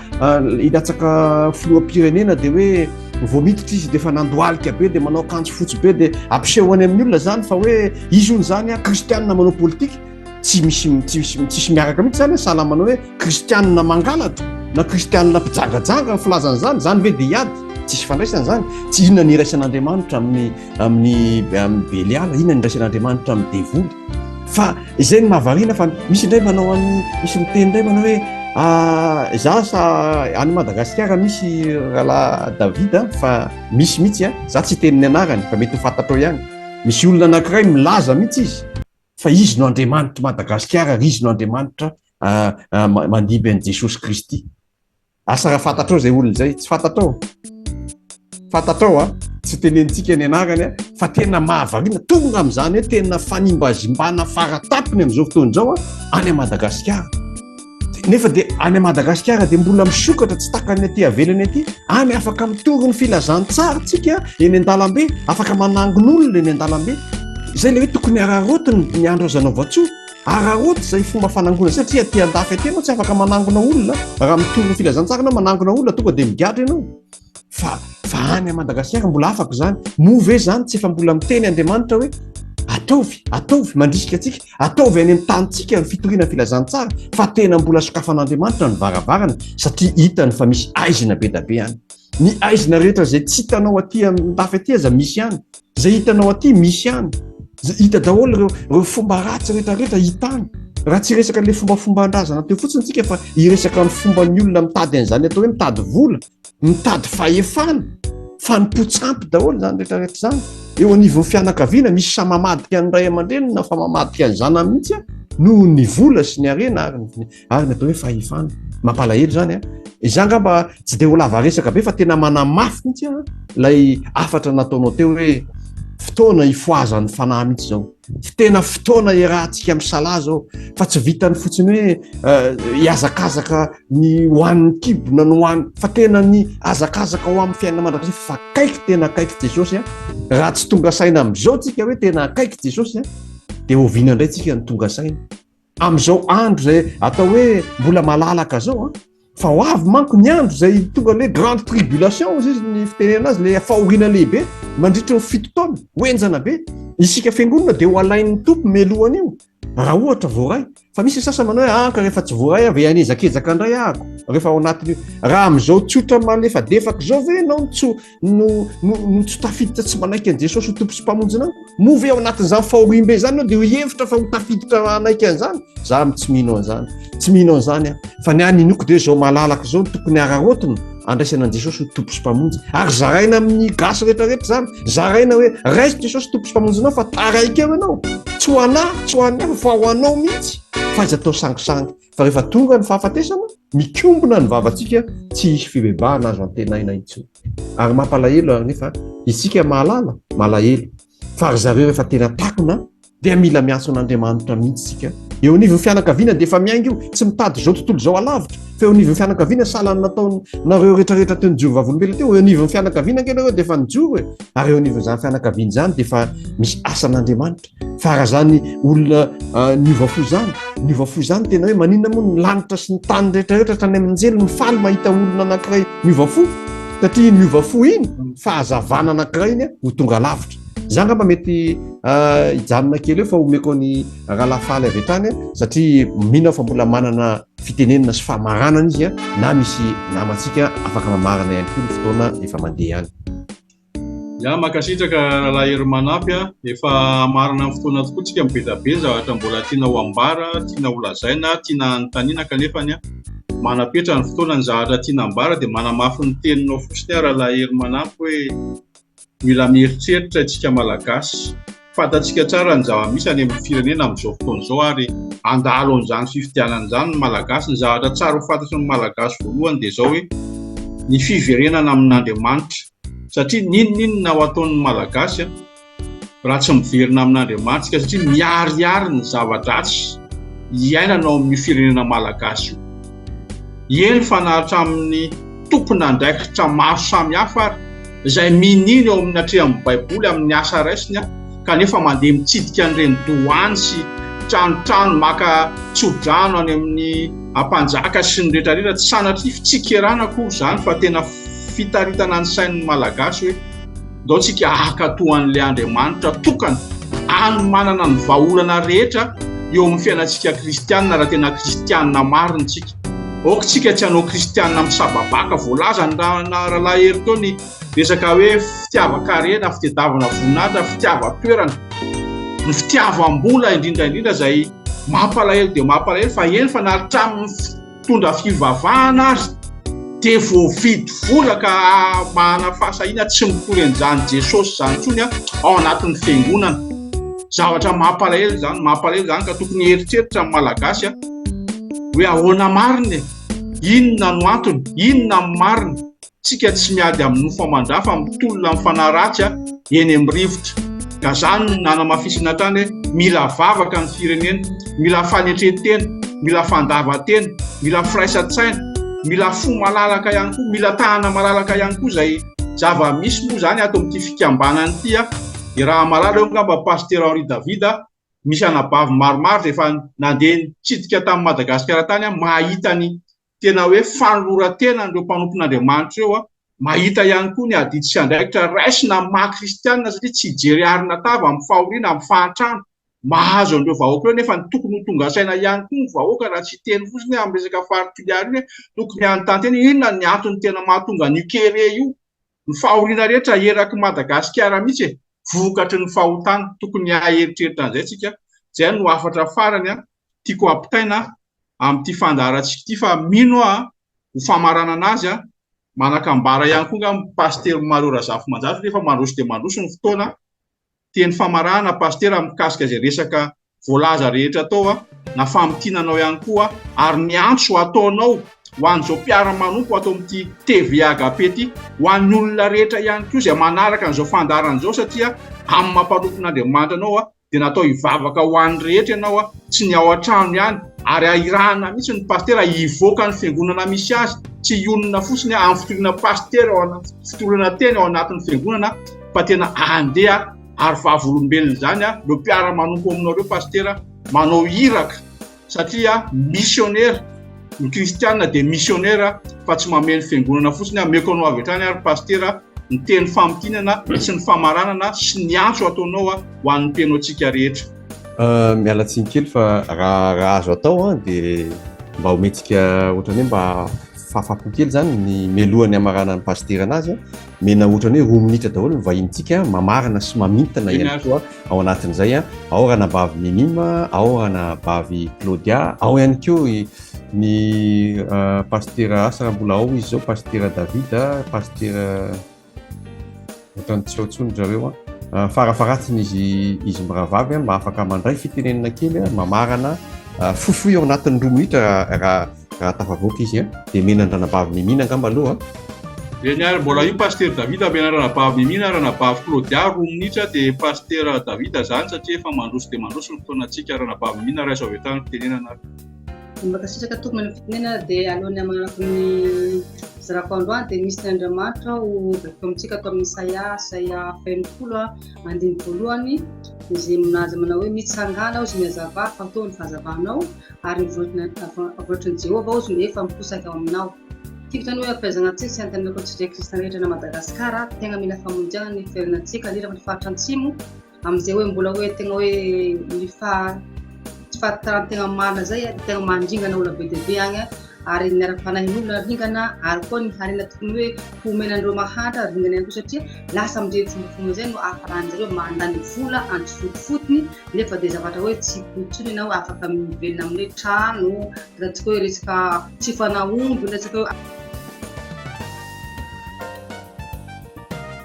hilatsaka filoham-pirenena dia hoe Vao miditra izy dia efa nandohalika be dia manao akanjo fotsy be dia ampiseho any amin'ny olona zany fa hoe izy hono zany a kristianina manao politika tsy misy tsy misy tsisy miaraka mihitsy zany sahala manao hoe kristianina mangalatra na kristianina mpijangajanga ny filazana zany zany ve dia hiady tsisy fandraisana zany tsy inona ny iraisan'Andriamanitra amin'ny amin'ny amin'ny Beliala inona ny iraisan'Andriamanitra amin'ny devoly fa izay ny mahavariana fa misy indray manao any misy miteny indray manao hoe ah, za sa any Madagasikara misy rahalahy David fa misy mihitsy a za tsy hiteny ny anarany fa mety ho fantatrao ihany misy olona anankiray milaza mihitsy izy fa izy no Andriamanitry Madagasikara ary izy no Andriamanitra ah, ah, mandimby an'i Jesosy Kristy Asa raha fantatrao izay olona izay, tsy fantatrao? Fantatrao a, tsy tenenintsika ny anarany a, fa tena mahavariana, tonga amin'izany hoe tena fanimbazimbana faratapony amin'izao fotoana izao a, any Madagasikara. Nefa dia any Madagasikara dia mbola misokatra tsy takany aty avelany aty, any afaka mitory ny filazantsara tsika eny an-dalambe, afaka manangon'olona eny an-dalambe. Izay ilay hoe tokony araraotiny ny andro azo anaovan-tsoa. Araraoty izay fomba fanangona izay satria aty andafy aty ianao tsy afaka manangona olona raha mitory ny filazantsara ianao manangona olona tonga dia migadra ianao fa fa any a Madagasikara mbola afaka izany moa ve izany tsy efa mbola miteny Andriamanitra hoe ataovy ataovy mandrisika antsika ataovy any amin'ny tanintsika ny fitoriana filazantsara fa tena mbola sokafan'Andriamanitra ny varavarana satria hitany fa misy aizina be da be any ny aizina rehetra izay tsy hitanao aty andafy aty aza misy any Izay hitanao aty misy any. Hita daholo ireo ireo fomba ratsy rehetra rehetra hita any. Raha tsy hiresaka an'ilay fombafomban-drazana teo fotsiny tsika fa hiresaka ny fomban'ny olona mitady an'izany atao hoe mitady vola, mitady fahefana, fanompoan-tsampy daholo izany rehetra rehetra izany. Eo anivon'ny fianakaviana misy samy mamadika ny ray aman-dreniny na fa mamadika ny zanany mihitsy noho ny vola sy ny harena ary ny ary ny atao hoe fahefana. Mampalahelo izany a. Izaho angamba tsy dia ho lava resaka be fa tena manamafy mihitsy a ilay hafatra nataonao teo hoe fotoana hifohazan'ny fanahy mihitsy izao. Tena fotoana iarahantsika misalahy izao fa tsy vitan'ny fotsiny hoe eh, hihazakazaka ny ho an'ny kibo na ny ho an'ny fa tena ny hazakazaka ho amin'ny fiainana mandrakizay fa akaiky tena akaiky Jesosy a. Raha tsy tonga saina amin'izao tsika hoe tena akaiky Jesosy a dia oviana indray tsika no tonga saina. Amin'izao andro izay atao hoe mbola malalaka zao an, fa ho avy manko ny andro izay tonga le grande tribulation ozy izy ny fitenenana azy, le fahoriana lehibe mandritry ny fito taona, ho henjana be. Isika fiangonana dia ho alain'ny Tompo mialohan'io raha ohatra voaray. Fa misy ny sasany manao hoe ah ka rehefa tsy voaray aho ve hanezakezaka indray ahako rehefa ao anatin'io. Raha amin'izao tsotra malefadefaka izao ve ianao no tsy no no no tsy tafiditra tsy manaiky an'i Jesosy ho Tompo sy Mpamonjinao? Moa ve ao anatin'izany fahoriam-be izany ianao dia ho hevitra fa ho tafiditra hanaiky an'izany? Za tsy mino an'izany. Tsy mino an'izany aho. Fa ny ahy ninoako dia izao malalaka izao no tokony hararaotina andraisana an'i Jesosy ho Tompo sy Mpamonjy. Ary zaraina amin'ny gasy rehetrarehetra izany. Zaraina hoe raiso Jesosy Tompo sy Mpamonjinao fa taraiky eo ianao. Tsy ho anà, tsy ho an'ny hafa fa ho anao mihitsy. Fa aiza atao sangisangy. Fa rehefa tonga ny fahafatesana, Mikombona ny vavantsika tsy hisy fibebahana azo antenaina intsony. Ary mampalahelo ary nefa isika mahalala, malahelo. Fa ry zareo efa tena takona dia mila miantso an'Andriamanitra mihitsy isika. Eo anivon'ny fianakaviana dia efa miainga io, tsy mitady izao tontolo izao alavitra. Fa eo anivon'ny fianakaviana sahala ny nataonareo rehetrarehetra teo nijoro vavolombelona teo, eo anivon'ny fianakaviana ange nareo dia efa nijoro e. Ary eo anivon'izany fianakaviana izany dia efa misy asan'Andriamanitra. Fa raha izany olona ah, niova fo izany, niova fo izany tena hoe maninona moa ny lanitra sy ny tany rehetrarehetra hatrany amin'ny anjely mifaly mahita olona anankiray miova fo, satria iny miova fo iny fahazavana anankiray iny ho tonga lavitra. Za angamba mety ah, hijanona kely eo fa omeko ny rahalahy faly avy hatrany satria mino aho fa mbola manana fitenenana sy famaranana izy na misy namantsika afaka mamarana ihany koa ny fotoana efa mandeha ihany. Ya, mankasitraka Rahalahy Hery Manampy a. Efa hamarana ny fotoana tokoa tsika, be dia be ny zavatra mbola tiana ho ambara, tiana ho lazaina, tiana hanontaniana kanefa ny manapetra ny fotoana, ny zavatra tiana ambara dia manamafy ny teninao fotsiny aho Rahalahy Hery Manampy hoe mila mieritreritra isika Malagasy. Fantatsika tsara ny zava-misy any amin'ny firenena amin'izao fotoana izao ary handalo an'izany fifidianana izany ny Malagasy. Ny zavatra tsara ho fantatry ny Malagasy voalohany dia izao hoe ny fiverenana amin'Andriamanitra. Satria n'inon'inona ho ataon'ny Malagasy raha tsy miverina amin'Andriamanitra isika satria miharihary ny zava-dratsy iainana ao amin'io firenena Malagasy io. Eny fa na hatramin'ny tompon'andraikitra maro samihafa ary izay miniana eo amin'ny atrehan'ny Baiboly amin'ny asa raisiny kanefa mandeha mitsidika an'ireny doany sy tranotrano maka tsodrano any amin'ny ampanjaka sy ny rehetra rehetra. Tsy sanatria fitsikerana akory izany fa tena fitaritana ny sain'ny Malagasy hoe ndao tsika hankatò an'ilay Andriamanitra tokana any manana ny vahaolana rehetra eo amin'ny fiainantsika kristianina raha tena kristianina marina tsika. Aoka tsika tsy hanao kristianina misababaka voalaza ny rahalahy Hery teo ny resaka hoe fitiavan-karena, fitedavana voninahitra, fitiavan-toerana, ny fitiavam-bola indrindra indrindra izay mampalahelo dia mampalahelo fa eny fa na hatramin'ny mpitondra fivavahana ary dia voavidy vola ka manana fahasahiana tsy mitory an'izany Jesosy izany intsony ao anatin'ny fiangonana. Zavatra mampalahelo izany, mampalahelo izany ka tokony hieritreritra ny Malagasy hoe ahoana marina e? Inona no antony? Inona ny marina? Tsika tsy miady amin'ny nofo aman-drà fa mitolona amin'ny fanahy ratsy eny amin'ny rivotra. Ka zany no nanamafisina hatrany hoe mila vavaka ny firenena, mila fanetren-tena, mila fandavan-tena, mila firaisan-tsaina, mila fo malalaka ihany koa, mila tahana malalaka ihany koa izay zava-misy moa izany ato amin'ity fikambanana ity. I Rahamalala eo angamba Pasitera Henri David, misy anabavy maromaro izay efa nandeha nitsidika tamin'i Madagasikara tany mahita ny tena hoe fanoloran-tenan'ireo mpanompon'Andriamanitra ireo, mahita ihany koa ny adidy sy andraikitra raisina amin'ny maha kristianina satria tsy hijery arina tava amin'ny fahoriana, amin'ny fahantrana mahazo an'ireo vahoaka ireo nefa ny tokony ho tonga saina ihany koa ny vahoaka raha tsy hiteny fotsiny hoe amin'ny resaka faritr'i Toliara iny hoe tokony hanontany tena inona ny antony tena mahatonga an'io kere io, ny fahoriana rehetra erak'i Madagasikara mihitsy e, vokatry ny fahotana, tokony haeritreritra an'izay tsika, izay no hafatra farany tiako hampitaina amin'ity fandaharantsika ity fa mino aho ho famaranana azy manan-kambara ihany koa angamba Pasitera Mario Razafimanjato nefa mandroso dia mandroso ny fotoana. Teny famarana Pasitera mikasika izay resaka voalaza rehetra tao na famintinanao ihany koa ary ny antso ataonao ho an'izao mpiara-manompo ato amin'ity TV Agape ity, ho an'ny olona rehetra ihany koa izay manaraka an'izao fandaharana izao satria amin'ny maha mpanompon'Andriamanitra anao dia natao hivavaka ho an'ny rehetra ianao, tsy ny ao an-trano ihany, ary ahirahana mihitsy ny pasitera hivoaka ny fiangonana misy azy, tsy hionona fotsiny amin'ny fitoriana pasitera ao anaty fitoriana teny ao anatin'ny fiangonana fa tena andeha ary vavolombelona izany ireo mpiara-manompo aminareo pasitera manao iraka satria misionera, ny kristiana dia misionera fa tsy mameno fiangonana fotsiny. Ameko anao avy hatrany ary pasitera ny teny famintinana sy ny famaranana sy ny antso ataonao ho an'ny mpino antsika rehetra. Miala tsiny kely fa raha raha azo atao dia mba omentsika ohatran'ny hoe mba fahafapo kely izany ny mialohan'ny hamaranan'ny pasitera anazy, omena ohatran'ny hoe roa minitra daholo ny vahinintsika mamarana sy mamintina ihany koa ao anatin'izay, ao ranabavy Mimima, ao ranabavy Claudia, ao ihany koa ny pasitera asa raha mbola ao izy izao, pasitera David, pasitera ohatran'ny tsy ao intsony ry zareo an, farafaharatsiny izy izy mirahavavy mba afaka mandray fitenenana kely mamarana fohifohy ao anatin'ny roa minitra raha. raha tafavoaka izy an, dia omena an-dRanabavy Mimina angamba aloha an. Eny ary, mbola io Pasitera Davida omena Ranabavy Mimina, Ranabavy Claudia roa minitra dia Pasitera Davida izany satria efa mandroso dia mandroso ny fotoanantsika. Ranabavy Mimina raiso avy hatrany ny fitenenana ary. Mankasitraka tompoko ny fitenenana dia alohan'ny hamarako ny fizarako androany dia misy ny Andriamanitra ho vakiko amintsika ato amin'ny Isaia, Isaia faha-60 andininy voalohany izay milaza manao hoe mitsangàna hozy mihazavà fa toa ny fahazavanao ary ny voatry ny Jehovah hozy no efa miposaka ao aminao. Tiako izany hoe ampilaizana antsika sy antenanako antsika kristiana rehetra na Madagasikara tegna mila famonjena ny fiainantsika indrindra fa ny faritra antsimo amin'izay hoe mbola hoe tegna hoe ny fa tsy fahatanterahana marina zay tegna mandringana olona be dia be agny ary ny ara-panahin'olona ringana ary koa ny harena tokony hoe homena an'ireo mahantra ringana ihany koa satria lasa amin'ireny fombafomba izay no ahafahan'izareo mandany vola antsifotofotony nefa dia zavatra hoe tsy ho intsony ianao afaka mivelona amin'ny hoe trano ataontsika hoe resaka tsifana omby na resaka hoe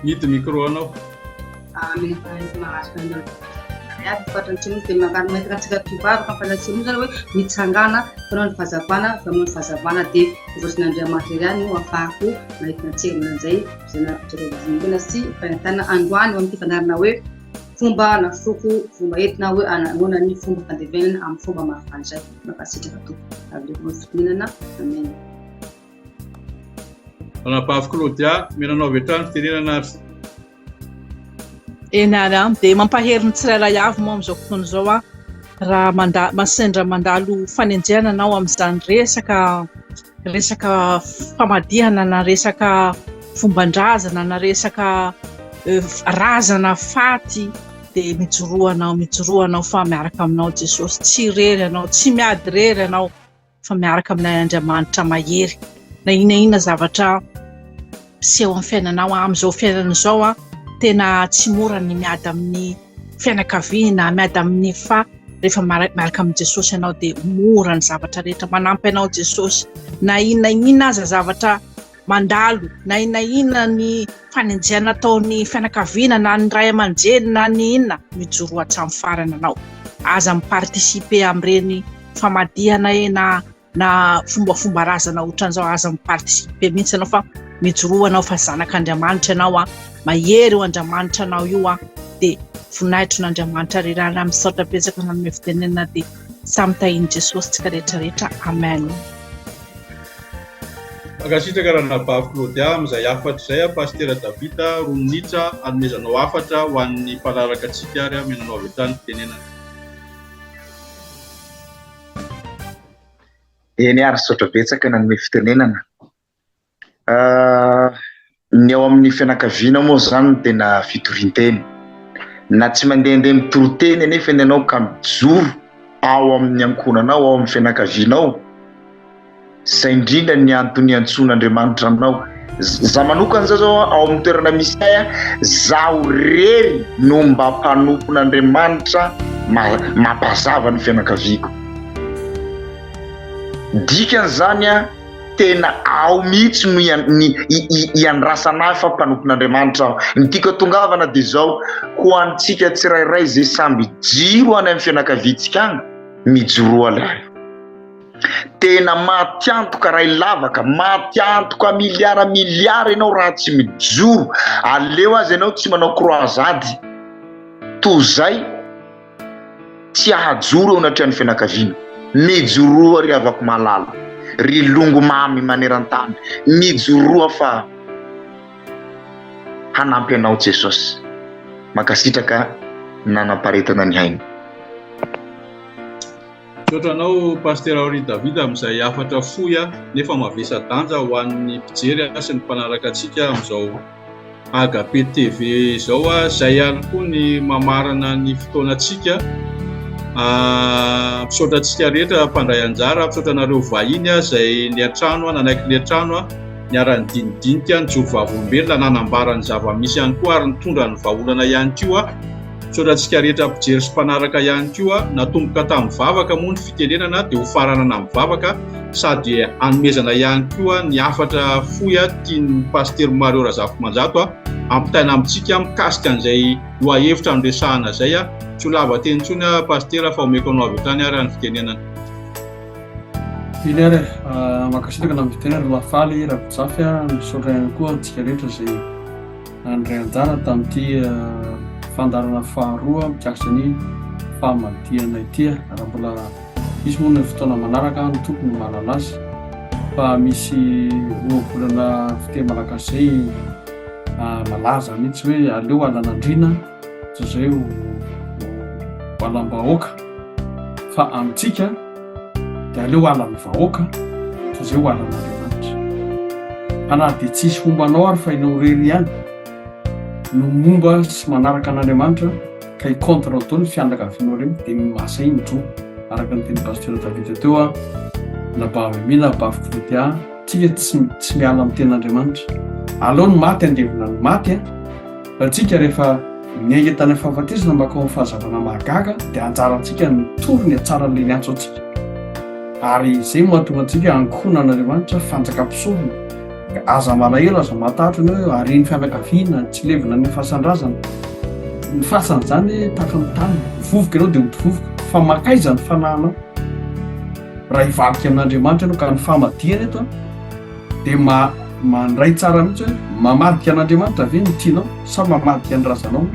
Mihidy micro anao. Dia mangataka antsika mpivavaka ampanatsia zany hoe mitsangana fanao ny fahazavana fa manao ny fahazavana dia voasin'Andriamanitra ihany no afahako mahita antsika amin'izay zana sy fanentanana androany eo amin'ity fandaharana hoe fomba na foko fomba entina hoe anahoana ny fomba fandevenana amin'ny fomba mahafaly izay mankasitraka tompoko avy eo fitonenana amen Anabavy Claudia, omena anao avy hatrany fitenenana ary. Eny ary an, dia mampahery ny tsirairay avy moa amin'izao fotoana izao aho raha manda sendra mandalo fanenjehana anao amin'izany resaka resaka famadihana na resaka fomban-drazana na resaka eh, razana faty dia mijoroa anao mijoroa anao fa miaraka aminao Jesosy tsy irery ianao tsy miady irery ianao fa miaraka amin'ilay Andriamanitra mahery. Na inona inona zavatra miseho amin'ny fiainanao amin'izao fiainana izao an, tena tsy mora ny miady amin'ny fianakaviana, miady amin'ny fa rehefa miaraka amin'i Jesosy ianao dia mora ny zavatra rehetra, manampy anao Jesosy. Na inona inona aza zavatra mandalo na inona inona ny fanenjehana ataon'ny fianakaviana na ny ray aman-dreny na ny inona, mijoroa hatramin'ny farany anao. Aza mi-participer amin'ireny famadihana e na na fombafomba razana ohatran'izao, aza mi-participer mihitsy ianao fa mijoroa anao fa zanak'Andriamanitra ianao an, mahery io Andriamanitra anao io an, dia voninahitron'Andriamanitra ry rahalahy, misaotra betsaka nanome fitenenana dia samy tahian'i Jesosy tsika rehetra rehetra, amen. Mankasitraka Ranabavy Claudia amin'izay hafatra izay a, Pasitera David Rominitra hanomezanao hafatra ho an'ny mpanaraka antsika ary ameno anao avy hatrany fitenenana. Eny ary, misaotra betsaka nanome fitenenana. Ny ao amin'ny fianakaviana moa izany no tena fitorian-teny. Na tsy mandehandeha mitory teny anefa ianao ka mijoro ao amin'ny ankohonanao, ao amin'ny fianakavianao, izay indrindra ny antony iantsoan'Andriamanitra anao. Za manokana zao zao ao amin'ny toerana misy ahy, zaho irery no mba mpanompon'Andriamanitra mampazava ny fianakaviako. Dikan'izany an, tena ao mihitsy no iandrasana ahy fa mpanompon'Andriamanitra aho. Ny tiako atongavana dia izao, ho antsika tsirairay izay samby jiro any amin'ny fianakaviantsika any, mijoroa lahy. Tena maty antoka ray lavaka, maty antoka miliara miliara ianao raha tsy mijoro. Aleo aza ianao tsy manao croisade toa izay. Tsy hahajoro eo anatrehan'ny fianakaviana. Mijoroa ry havako malala, ry longo mamy maneran-tany, mijoroa fa hanampy anao Jesosy. Mankasitraka nanam-paharetana nihaino. Misaotra anao Pasitera Henri David amin'izay hafatra fohy nefa mavesa-danja ho an'ny mpijery sy ny mpanaraka antsika amin'izao Agape TV izao. Izay ihany koa ny mamarana ny fotoanantsika. Misaotra antsika rehetra mpandray anjara, misaotra anareo vahiny izay niantrano, nanaiky niantrano, niara-nidinidinika, nijoro vavolombelona, nanambara ny zava-misy ihany koa ary nitondra ny vahaolana ihany koa. Misaotra antsika rehetra mpijery sy mpanaraka ihany koa. Natomboka tamin'ny vavaka moa ny fitenenana dia hofaranana amin'ny vavaka sady hanomezana ihany koa ny hafatra fohy tian'ny Pasitera Mario Razafimanjato hampitaina amintsika mikasika an'izay lohahevitra noresahana izay. Tsy ho lava teny intsony aho Pasitera fa omeko anao avy hatrany ary ny fitenenana. Eny ary e, mankasitraka na miteny ary Lafaly, Rakotozafy a, misaotra ihany koa antsika rehetra izay nandray anjara tamin'ity fandaharana faharoa mikasika ny famadihana ity. Raha mbola hisy moa ny fotoana manaraka ny Tompo no mahalala azy fa misy ohabolana fiteny malagasy izay malaza mihitsy hoe aleo alan'andriana toy izay ho alam-bahoaka fa amintsika dia aleo halan'ny vahoaka toy izay ho halan'Andriamanitra. Fa na dia tsy hisy homba anao ary fa ianao irery ihany no momba sy manaraka an'Andriamanitra ka hi-contre anao daholo ny fianakavianao ireny dia mahasahy mijoro araka ny tenin'i Pasteur David teo a, na bavy Mila, bavy Claudia, tsika tsy tsy miala amin'ny tenin'Andriamanitra. Aleo ny maty handevina ny maty a. Fa tsika rehefa niainga tany amin'ny fahafatesana mankao amin'ny fahazavana mahagaga dia anjarantsika ny mitory ny hatsaran'ilay niantso antsika. Ary izay no mahatonga antsika ankohonan'Andriamanitra, fanjakam-pisorona. Ka aza malahelo, aza matahotra ny hoe haren'ny fianakaviana, tsy levona any amin'ny fasan-drazana. Ny fasana izany tahaka ny tany, vovoka ianao dia hody vovoka. Fa mankaiza ny fanahinao? Raha hivadika amin'Andriamanitra ianao ka ny famadihana eto an, dia ma mandray tsara mihitsy hoe mamadika an'Andriamanitra ve no tianao sa mamadika ny razanao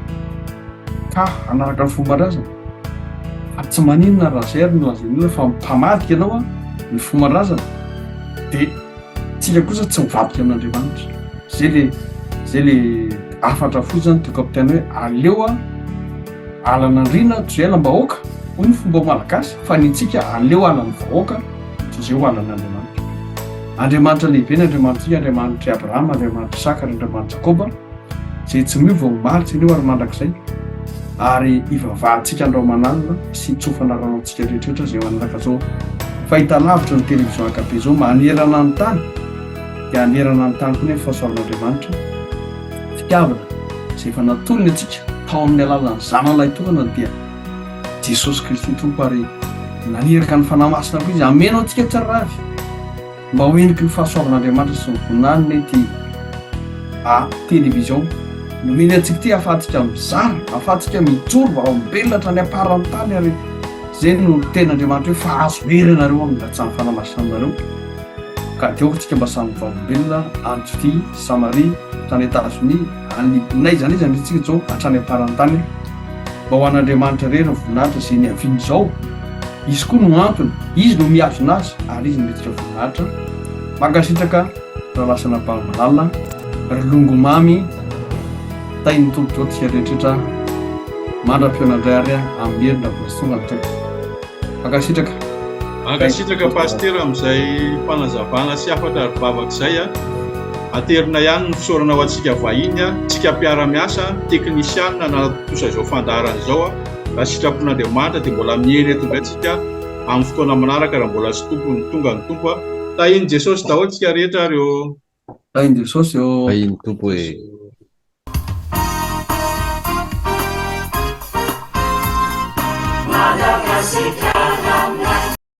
ka hanaraka ny fomban-drazana? Fa tsy maninona raha zay ary no lazain'ny olona fa mpamadika ianao an, ny fomban-drazana dia tsika kosa tsy mivadika amin'Andriamanitra. Zay le zay le hafatra fotsiny zany tiako ampitaina hoe aleo an alan'andriana toy izay alam-bahoaka hoy ny fomba malagasy fa ny antsika aleo alan'ny vahoaka toy izay ho alan'Andriamanitra. Andriamanitra lehibe ny Andriamanitsika, Andriamanitr'i Abrahama, Andriamanitr'i Isaka ary Andriamanitr'i Jakoba, izay tsy miova omaly sy anio ary mandrakizay, ary ivavahantsika andro aman'alina sy itsofana rano antsika rehetrarehetra izay manaraka izao fahitalavitra ny télévision AKB izao manerana ny tany, dia hanerana ny tany koa nefa fahasoavan'Andriamanitra, fitiavana izay efa natolony antsika tao amin'ny alalan'ny Zanany Lahitokana dia Jesosy Kristy Tompo ary naniraka ny Fanahy Masina koa Izy hameno antsika tsirairay avy mba ho endriky ny fahasoavan'Andriamanitra sy ny voninahiny ity a télévision nomeny antsika ity ahafahantsika mizara, ahafahantsika mijoro vavolombelona hatrany am-paran'ny tany ary izay no tenin'Andriamanitra hoe fa azo hery ianareo amin'ny latsahan'ny Fanahy Masina aminareo. Ka dia aoka isika mba samy vavolombelona any Jodia, Samaria, hatrany Etazonia, any Libya, n'aiza n'aiza misy antsika izao, hatrany am-paran'ny tany, mba ho an'Andriamanitra irery ny voninahitra izay niaviany izao. Izy koa no antony, Izy no mihazona azy, ary Izy no mendrika voninahitra. Mankasitraka Rahalahy sy Anabavy malala, ry longo mamy, tahin'ny Tompo daholo isika rehetra, mandra-pihaona indray ary amin'ny heriny raha mbola tsy tonga ny Tompo. Mankasitraka. Mankasitraka Pasitera amin'izay fanazavana sy hafatra ary vavaka izay a. Aterina ihany ny fisaorana ho antsika vahiny a, tsika mpiara-miasa, teknisianina nanatontosa izao fandaharana izao a. Raha sitrapon'Andriamanitra dia mbola miely eto indray tsika amin'ny fotoana manaraka raha mbola tsy tompony tonga ny Tompo a. Tahin'i Jesosy daholo tsika rehetra ary ô. Tahin'i Jesosy ô. Tahin'ny Tompo e. Madagasikara.